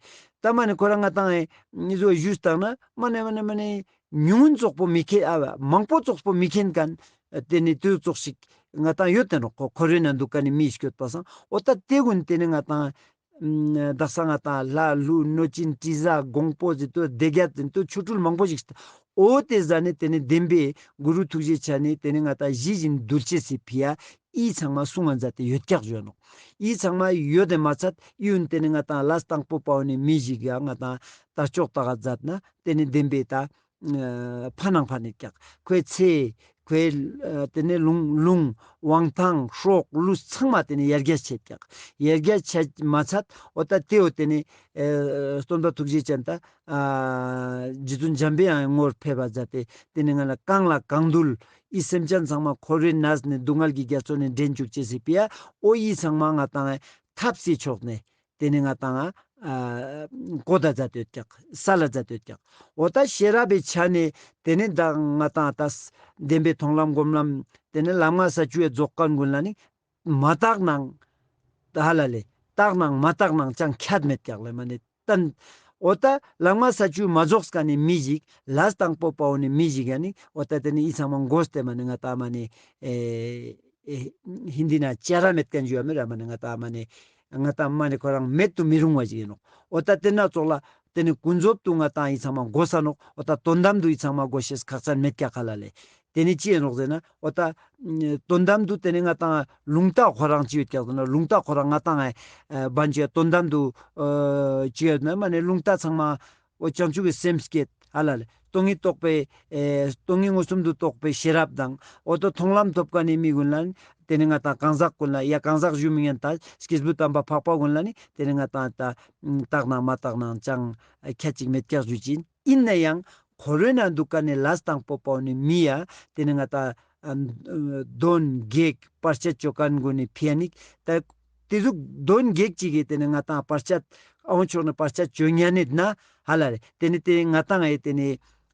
ད་མ་ནེ་ཁོ་རང་ང་ཏང་ཨེ་ཨི་ཟོ་ཞུས་བཏང་ན་མ་ནེ་མ་ནེ་མ་ནེ་ཉུང་ཙོགས་པོ་མི་མཁྱེན་ཨ་མང་པོ་ཙོགས་པོ་མི་མཁྱེན་ཁན་ཏེ་ནེ་ཏེ་ཙོགས་ཤིག་ང་ཏང་ཡོད་ཏེ་ནོག། ཁོ་འཁོར་བའི་ནང་དུག་ཁན་ནི་མི་སྐྱོད་པ་སང་འོ་ད་ཏེ་གུན་ཏེ་ནེ་ང་ཏང་ཨ་དག་ས་ང་ཏང་ལྷ་ཀླུ་གནོད་སྦྱིན་དྲི་ཟ་འགོང་པོ་ཟེར་ཏེ་སྡེ་བརྒྱད་ཟེར་ཏེ་ཆོ་འཕྲུལ་མང་པོ་ཞིག་འོ་ཏེ་ཟ་ནེ་ཏེ་ནེ་བདེན་པའི་གུ་རུ་ཐུགས་རྗེ་ཅན་ནི་ཏེ་ནེ་ང་ཏང་ཞི་ཞིང་དུལ་ཅེས་སི་ཕི་ཡ་ཨི་ཚང་མ་གསུང་ང་མཛད་དེ་ཡོད་ཀྱག་ཞུ་ནོག། ཨི་ཚང་མ་ཡོད་དེ་མ་ཚད་ཨི་གུན་ཏེ་ནེ་ང་ཏང་ལས་དང་པོ་པ་བོ་ནེ་མི་ཞིག་ཡ་ང་ཏང་དར་ལྕོག་ཏག་མཛད་ན་ཏེ་ནེ་བདེན་པའི་ད་ཨ་ཕན་ནང་ཕན་ནི་ཀྱག། ཁོའི་ཚེ་ ཁོའི་ཨ་དེ་ནས་ལུང་ལུང་དབང་ཐང་སྲོག་ལུས་ཚང་མ་དེ་ནས་ཡར་རྒྱས་ཆེད་ཀྱག། ཡར་རྒྱས་ཆེད་མ་ཚད་འོ་ད་དེའོ་དེ་ནས་ཨ་སྟོན་པ་ཐུགས་རྗེ་ཅན་ད་ཨ་རྗེ་བཙུན་འཇམ་པའི་དབྱངས་ངོར་ཕེབས་པ་མཛད་དེ་དེ་ནས་ང་ལ་གང་ལ་གང་འདུལ་ཨི་སེམས་ཅན་ཚང་མ་འཁོར་བའི་ནང་ནས་སྡུག་བསྔལ་གྱི་རྒྱ་མཚོ་ནས་འདྲེན་བཅུག་ཅེས་སི་ཕི་ཡ་འོ་ཨི་ཚང་མ་ང་ཏང་ཐབས་སི་ཕྱོགས་ནས། དེ་ནས་ང་ཏང་ཨ་གོ་ད་མཛད་དེ་ཡོད་ཀྱག། སལ་ལ་མཛད་དེ་ཡོད་ཀྱག། འོ་ད་ཤེས་རབ་པའི་ཆ་ནས་དེ་ནས་ད་ང་ཏང་ད་བདེན་པའི་མཐོང་ལམ་སྒོམ་ལམ་དེ་ནས་ལམ་ལྔ་ས་བཅུ་ཡ་རྫོགས་མཁན་ཀུན་ལ་ནི་མ་བརྟགས་ནའང་ཧ་ལ་ལེ་བརྟགས་ནའང་མ་བརྟགས་ནའང་ཅང་ཁྱད་མེད་ཀྱག་ལེ་མ་ནི་ཏན། འོ་ད་ལམ་ལྔ་ས་བཅུ་མ་རྫོགས་མཁན་ནི་མི་ཞིག་ལས་དང་པོ་པའོ་ནི་མི་ཞིག་ཡ་ནི་འོ་ད་དེ་ནས་ཨི་ཚང་མ་མགོ་སྟེ་མ་ནི་ང་ཏང་མ་ནི་ཨེ་ཧིན་དི་ན་ཅ་ར་མེད་མཁན་ཞུ་ཡ་མེད་ར་མ་ནི་ང་ཏང་མ་ནི། ང་ཏང་མ་ནི་ཁོ་རང་མེད་དུ་མི་རུང་བ་ཞིག་ཡིན་ནོག། འོ་ད་དེ་ན་ཙོགས་ལ་དེ་ནི་ཀུན་རྫོབ་ཏུ་ང་ཏང་ཨི་ཚང་མ་དགོས་ས་ནོག། འོ་ད་དོན་དམ་དུ་ཨི་ཚང་མ་དགོས་ཤེས་ཁག་ཅན་མེད་ཀྱག་ཧ་ལ་ལེ། དེ་ནི་ཅི་ཡིན་ནོག་ཟེར་ན་འོ་ད་དོན་དམ་དུ་དེ་ནི་ང་ཏང་ལུང་རྟགས་ཁོ་རང་ཅི་ཡོད་ཀྱག་ཟེར་ན་ལུང་རྟགས་ཁོ་རང་ང་ཏང་ཨ་བན་ཅི་ཡ་དོན་དམ་དུ་ཨ་ཅི་ཡོད་ན་མ་ནི་ལུང་རྟགས་ཚང་མ་འོ་བྱང་ཆུབ་ཀྱི་སེམས་བསྐྱེད་ཧ་ལ་ལེ། སྟོང་ཉིད་རྟོགས་པའི་ཨེ་སྟོང་ཉིད་མངོན་སུམ་དུ་རྟོགས་པའི་ཤེས་རབ་དང་འོ་ད་མཐོང་ལམ་ཐོབ་མཁན་ནི་མི་ཀུན་ལ་དེ་ནི་ང་ཏང་གང་ཟག་ཀུན་ལ་ཡ་གང་ཟག་ཞུ་མི་ཉན་ད་སྐྱེས་བུ་དམ་པ་འཕགས་པ་ཀུན་ལ་ནི་དེ་ནི་ང་ཏང་ད་བརྟགས་ནའང་མ་བརྟགས་ནའང་ཅང་ཁྱད་ཅིག་མེད་ཀྱག་ཞུ་ཅིག་ཡིན། ཡིན་ན་ཡང་འཁོར་བའི་ནང་འདུག་མཁན་ནི་ལས་དང་པོ་པའོ་ནི་མི་ཡ་དེ་ནི་ང་ཏང་ཨ་གདོན་བགེགས་བར་ཆད་བཅོ་མཁན་ཀུན་ནི་ཕི་ཡ་ནི་ད་དེ་ཟུག་གདོན་བགེགས་ཅིག་གིས་དེ་ནི་ང་ཏང་བར་ཆད་ཨ་བོ་ཕྱོགས་ནས་བར་ཆད་བཅོ་ཉན་ནི་ན་ཧ་ལ་ལེ། དེ་ནི་དེ་ང་ཏང་ཨེ་དེ་ནི་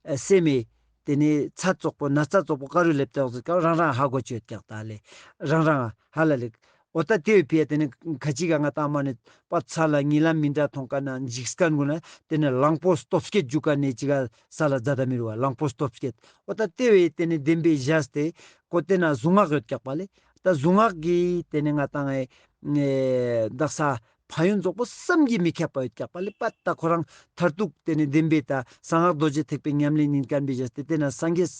ཨ་སེམས་ཨེ་དེ་ནི་ཚ་ཙོག་པོ་ན་ཚ་ཙོག་པོ་ཀ་རུ་ལེབ་ཏེ་ཡོད་ཀྱག་རང་རང་ཧ་གོ་ཅེས་ཡོད་ཀྱག་ད་ལེ། རང་རང་ཧ་ལ་ལེ། འོ་ད་དེ་བོའི་ཕི་ཡ་དེ་ནི་ཁ་ཅིག་ག་ང་ཏང་མ་ནི་པ་ཚ་ལ་གཉིད་ལམ་མི་འདྲ་མཐོང་མཁན་ན་འཇིགས་མཁན་ཀུན་ན་དེ་ནི་གླང་པོ་སྟོབས་སྐྱེད་རྒྱུག་མཁན་ནི་ཅིག་ག་ས་ལ་མཛད་ད་མི་རུ་བ་གླང་པོ་སྟོབས་སྐྱེད། འོ་ད་དེ་བོའི་དེ་ནི་བདེན་པའི་བཞག་སྟེ་ཀོ་དེ་ན་གཟུངས་སྔགས་ཡོད་ཀྱག་པ་ལེ། ད་གཟུངས་སྔགས་ཀྱི་དེ་ནི་ང་ཏང་ཨེ་ཨེ་དག་ས་ཕན་ཡོན་རྫོགས་པོ་བསམ་གྱིས་མི་ཁྱབ་པ་ཡོད་ཀྱག་པ་ལེ། པ་ད་ཁོ་རང་མཐར་ཐུག་དེ་ནི་བདེན་པའི་ད་གསང་སྔགས་རྡོ་རྗེ་ཐེག་པའི་ཉམས་ལེན་ཡིན་མཁན་པའི་བཞག་སྟེ་དེ་ན་སངས་རྒྱས་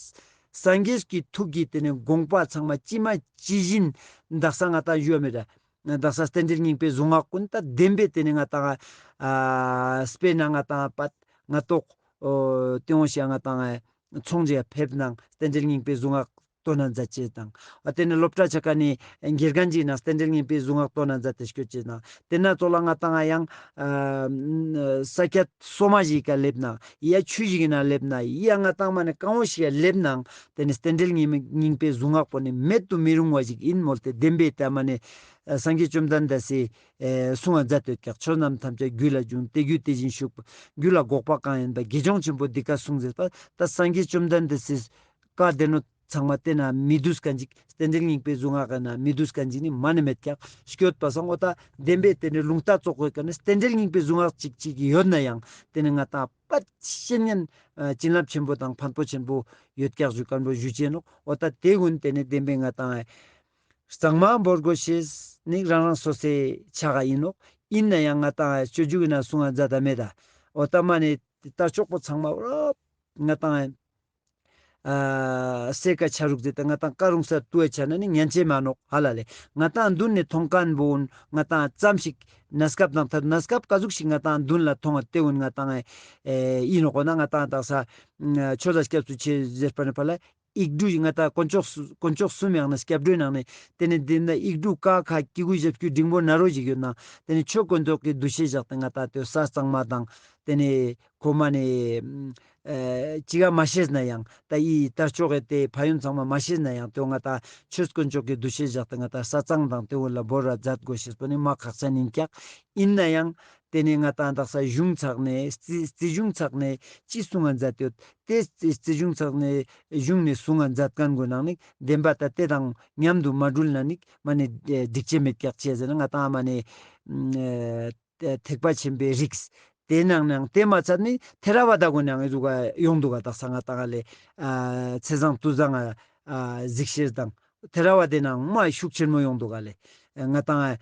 སངས་རྒྱས་ཀྱི་ཐུགས་ཀྱི་དེ་ནི་དགོངས་པ་ཚང་མ་ཇི་མ་ཇི་བཞིན་དག་ས་ང་ཏང་ཞུ་བ་མེད་ད། དག་ས་རྟེན་འབྲེལ་སྙིང་པོའི་གཟུངས་སྔགས་ཀུན་ད་བདེན་པའི་དེ་ནི་ང་ཏང་ཨ་དཔེར་ན་ང་ཏང་པ་ང་ཏོག་ཨོ་དེ་འོང་ཞེས་ང་ཏང་ཚོང་རྒྱག་ཕེབས་ནའང་རྟེན་འབྲེལ་སྙིང་པོའི་གཟུངས་སྔགས་བཏོན་ན་མཛད་ཅེས་དང་། ཨ་དེ་ནི་སློབ་གྲྭ་ཆ་ཀ་ནི་དགེ་རྒན་ཅིག་ནང་རྟེན་འབྲེལ་སྙིང་པོའི་གཟུངས་སྔགས་བཏོན་ན་མཛད་དེ་སྐྱོད་ཅེས་དང་། དེ་ན་ཙོགས་ལ་ང་ཏང་ཡང་ཨ་ས་ཁྱད་སོ་མ་ཞིག་ག་སླེབས་ན་ཡ་ཆུ་ཞིག་ན་སླེབས་ན་ཡ་ང་ཏང་མ་ནི་གང་བོ་ཞིག་ག་སླེབས་ནའང་དེ་ནི་རྟེན་འབྲེལ་སྙིང་སྙིང་པོའི་གཟུངས་སྔགས་པོ་ནི་མེད་དུ་མི་རུང་བ་ཞིག་ཡིན་མོལ་ཏེ་བདེན་པའི་ད་མ་ནི་ཨ་སངས་རྒྱས་བཅོམ་ལྡན་འདས་སི་ཨེ་གསུང་བ་མཛད་དེ་ཡོད་ཀྱག། ཆོས་རྣམས་ཐམས་ཅད་རྒྱུད་ལ་འབྱུང་། དེ་རྒྱུད་དེ་བཞིན་གཤེགས་པ། རྒྱུད་ལ་འགོག་པ་གང་ཡིན་པ། དགེ་སྦྱོང་ཆེན་པོ་འདི་སྐད་གསུངས་ཟེར་བ། ད་སངས་རྒྱས་བཅོམ་ལྡན་འདས་སི་བཀའ་སྡེ་སྣོད་ཚང་མ་དེ་ན་མི་འདུས་མཁན་ཅིག། རྟེན་འབྲེལ་སྙིང་པོའི་གཟུངས་སྔགས་ན་མི་འདུས་མཁན་ཅིག་ནི་མ་ནི་མེད་ཀྱག། སྐྱོད་པ་སང་འོ་ད་བདེན་པའི་དེ་ནི་ལུང་རྟགས་ཙོགས་ཡོད་ཀྱག་ནི་རྟེན་འབྲེལ་སྙིང་པོའི་གཟུངས་སྔགས་ཅིག་ཅིག་ཡོད་ན་ཡང་དེ་ནི་ང་ཏང་པ་བཤེས་གཉེན་ཨ་བྱིན་རླབས་ཆེན་པོ་དང་ཕན་པོ་ཆེན་པོ་ཡོད་ཀྱག་ཞུ་མཁན་པོ་ཞུ་ཅེས་ནོག། འོ་ད་དེ་ཀུན་དེ་ནི་བདེན་པའི་ང་ཏང་གཙང་མ་བོར་དགོས་ཤེས་ནི་རང་རང་སོ་སོའི་ཆ་ག་ཡིན་ནོག། ཡིན་ན་ཡང་ང་ཏང་སྤྱོད་འཇུག་ཡིན་ན་གསུང་ང་མཛད་ད་མེད་ད། འོ་ད་མ་ནི་དར་ལྕོག་པོ་ཚང་མ་རབ་ང་ཏང་ཨ་སེ་ཀ་ཆ་རུག་ཟེར་ཏེ་ང་ཏང་ཀ་རུང་ས་ཏུའི་ཆ་ན་ནི་ཉན་ཅེས་མ་ནོག་ཧ་ལ་ལེ། ང་ཏང་མདུན་ནས་མཐོང་མཁན་བོ་ང་ཏང་ཙམ་ཞིག་གནས་སྐབས་དང་ཐ་གནས་སྐབས་ག་ཟུག་ཞིག་ང་ཏང་མདུན་ལ་མཐོང་བ་དེ་ཀུན་ང་ཏང་ཨེ་ཡིན་ནོག་གོ་ན་ང་ཏང་དག་ས་ཆོས་ལ་སྐྱབས་སུ་མཆི་ཟེར་པ་ནི་ཕ་ལ། ཡིག་འབྲུ་ང་ཏང་དཀོན་མཆོག་གསུམ་དཀོན་མཆོག་གསུམ་ཡང་ན་སྐྱབས་འགྲོའི་ནང་ནས་དེ་ནི་འདི་ན་ཡིག་འབྲུ་ཀ་ཁ་གི་གུ་ཞབས་ཀྱུ་འབྲིང་པོ་ན་རོ་ཞིག་ཡོད་ན་དེ་ནི་ཆོས་དཀོན་མཆོག་གི་འདུ་ཤེས་བཞག་སྟེ་ང་ཏང་དེ་ས་གཙང་མ་དང་དེ་ནི་ཁོ་མ་ནི་ཨེ་ཅི་ག་མ་ཤེས་ན་ཡང་ད་ཡི་དར་ལྕོག་གི་དེ་ཕན་ཡོན་ཚང་མ་མ་ཤེས་ན་ཡང་དེ་ང་ཏང་ཆོས་དཀོན་མཆོག་གི་འདུ་ཤེས་བཞག་སྟེ་ང་ཏང་ས་གཙང་དང་དེ་བོ་ལ་བོར་ར་མཛད་དགོས་ཤེས་པོ་ནི་མ་ཁག་ཅན་ཡིན་ཀྱག། ཡིན་ན་ཡང་དེ་ནས་ང་ཏང་དག་ས་གཞུང་ཚག་ནས་རྩིས་རྩིས་གཞུང་ཚག་ནས་ཅི་གསུང་ང་མཛད་དེ་ཡོད། དེ་རྩིས་རྩིས་གཞུང་ཚག་ནས་གཞུང་ནས་གསུང་ང་མཛད་མཁན་ཀུན་ནང་ནི་བདེན་པ་ད་དེ་དང་མཉམ་དུ་མ་འགྲུལ་ན་ནི་མ་ནི་འགྲིག་ཅེས་མེད་ཀྱག་ཅེས་ཟེར་ན་ང་ཏང་མ་ནི་ཨ་ཐེག་པ་ཆེན་པོའི་རིགས་དེ་ནང་ནང་དེ་མ་ཚད་ནི་ཐེ་ར་ཝ་ད་ཀུན་ནང་ཨི་ཟུག་ག་ཡོང་འདུག་ག། དག་ས་ང་ཏང་ལེ་ཨ་ཚེས་བཟང་དུས་བཟང་ཨ་གཟིགས་ཤེས་དང་། ཐེ་ར་ཝ་དེ་ནང་མ་ཤུགས་ཆེན་མོ་ཡོང་འདུག་ག་ལེ། ང་ཏང་ཨ་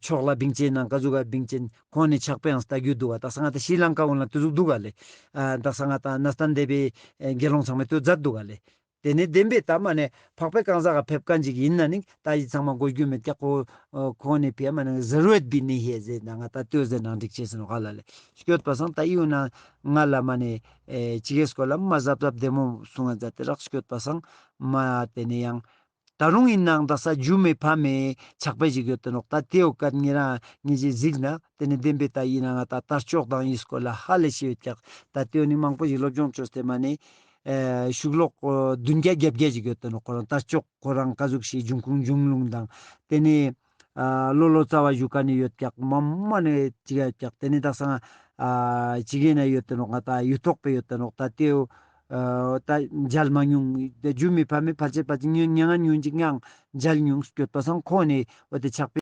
ཕྱོགས་ལ་བིང་ཅན་ནང་ཀ་ཟུག་ག་བིང་ཅན་ཁོང་ནི་ཕྱག་དཔེ་ཡང་ལྟ་རྒྱུ་འདུག་ག། དག་ས་ང་ཏང་ཤྲི་ལང་ཀ་འོང་ལ་དེ་ཟུག་འདུག་ག་ལེ། ཨ་དག་ས་ང་ཏང་ནཱ་སྟན་དེ་བའི་ཨེ་དགེ་སློང་ཚང་མས་དེ་མཛད་འདུག་ག་ལེ། ཏེ་ནེ་བདེན་པའི་ཏ་མ་ནེ་འཕགས་པའི་གང་ཟག་ག་ཕེབས་ཁན་ཅིག་ཨིན་ན་ནི་ཏ་འི་ཚང་མ་གོ་རྒྱུ་མེད་ཀྱག་ཁོ། ཁོ་ནེ་ཕི་ཡ་མ་ནེ་ཟར་ཝར་ཏ་བི་ནི་ཧེ་ཟེར་ན་ང་ཏ་ཏེའོ་ཟེར་ནང་འགྲིག་ཅེས་ནོག་ཧ་ལ་ལེ། སྐྱོད་པ་སང་ཏ་འི་བོ་ནང་ང་ལ་མ་ནེ་ཨེ་ཅི་གེ་སྐོར་ལ་མ་ཟབ་ཟབ་བདེ་མོ་གསུང་ང་མཛད་དེ་རག། སྐྱོད་པ་སང་མ་ཏེ་ནེ་ཡང་ཏ་རུང་ཨིན་ནའང་དག་ས་རྒྱུ་མེད་ཕ་མེད་ཆགས་པ་ཞིག་ཡོད་དེ་ནོག། ཏ་ཏེའོ་ཀ་ཉེ་རང་ངེ་ཞིག་གཟིགས་ན་ཏེ་ནེ་བདེན་པའི་ཏ་ཨིན་ན་ང་ཏ་དར་ལྕོག་དང་འི་སྐོར་ལ་ཧ་ལས་ཤེས་ཡོད་ཀྱག། ཏ་ཏེའོ་ནི་མང་པོ་ཞིག་སློབ་སྦྱོང་ཅོས་ཏེ་མ་ནེ་ཨེ་ཤུག་ལོག་བདུན་བརྒྱ་བརྒྱད་བརྒྱ་ཞིག་ཡོད་དེ་ནོག། ཁོ་རང་དར་ལྕོག་ཁོ་རང་ཀ་ཟུག་ཤིག་འབྱུང་ཁུངས་འབྱུང་ལུང་དང་ཏེ་ནེ་ཨ་ལོ་ལོ་ཙཱ་བ་བཞུགས་ཁན་ནི་ཡོད་ཀྱག། མ་མ་ནེ་ཅི་ག་ཡོད་ཀྱག། ཏེ་ནེ་དག་ས་ཨ་ཅི་གེ་ན་ཡོད་དེ་ནོག། ང་ཏ་ཡུ་ཐོག་པེ་ཡོད་དེ་ནོག། ཏ་ཏེའོ་ཨ་ཏ་མཇལ་མ་མྱོང་། ཏེ་རྒྱུ་མེད་ཕ་མེད་ཕལ་ཆེར་ཕལ་ཆེར་ཉན་ཉན་ཉན་ཅིག་ཡང་མཇལ་མྱོང་། སྐྱོད་པ་སང་ཁོ་ནེ་འོ་ཏེ་ཆགས་པའི་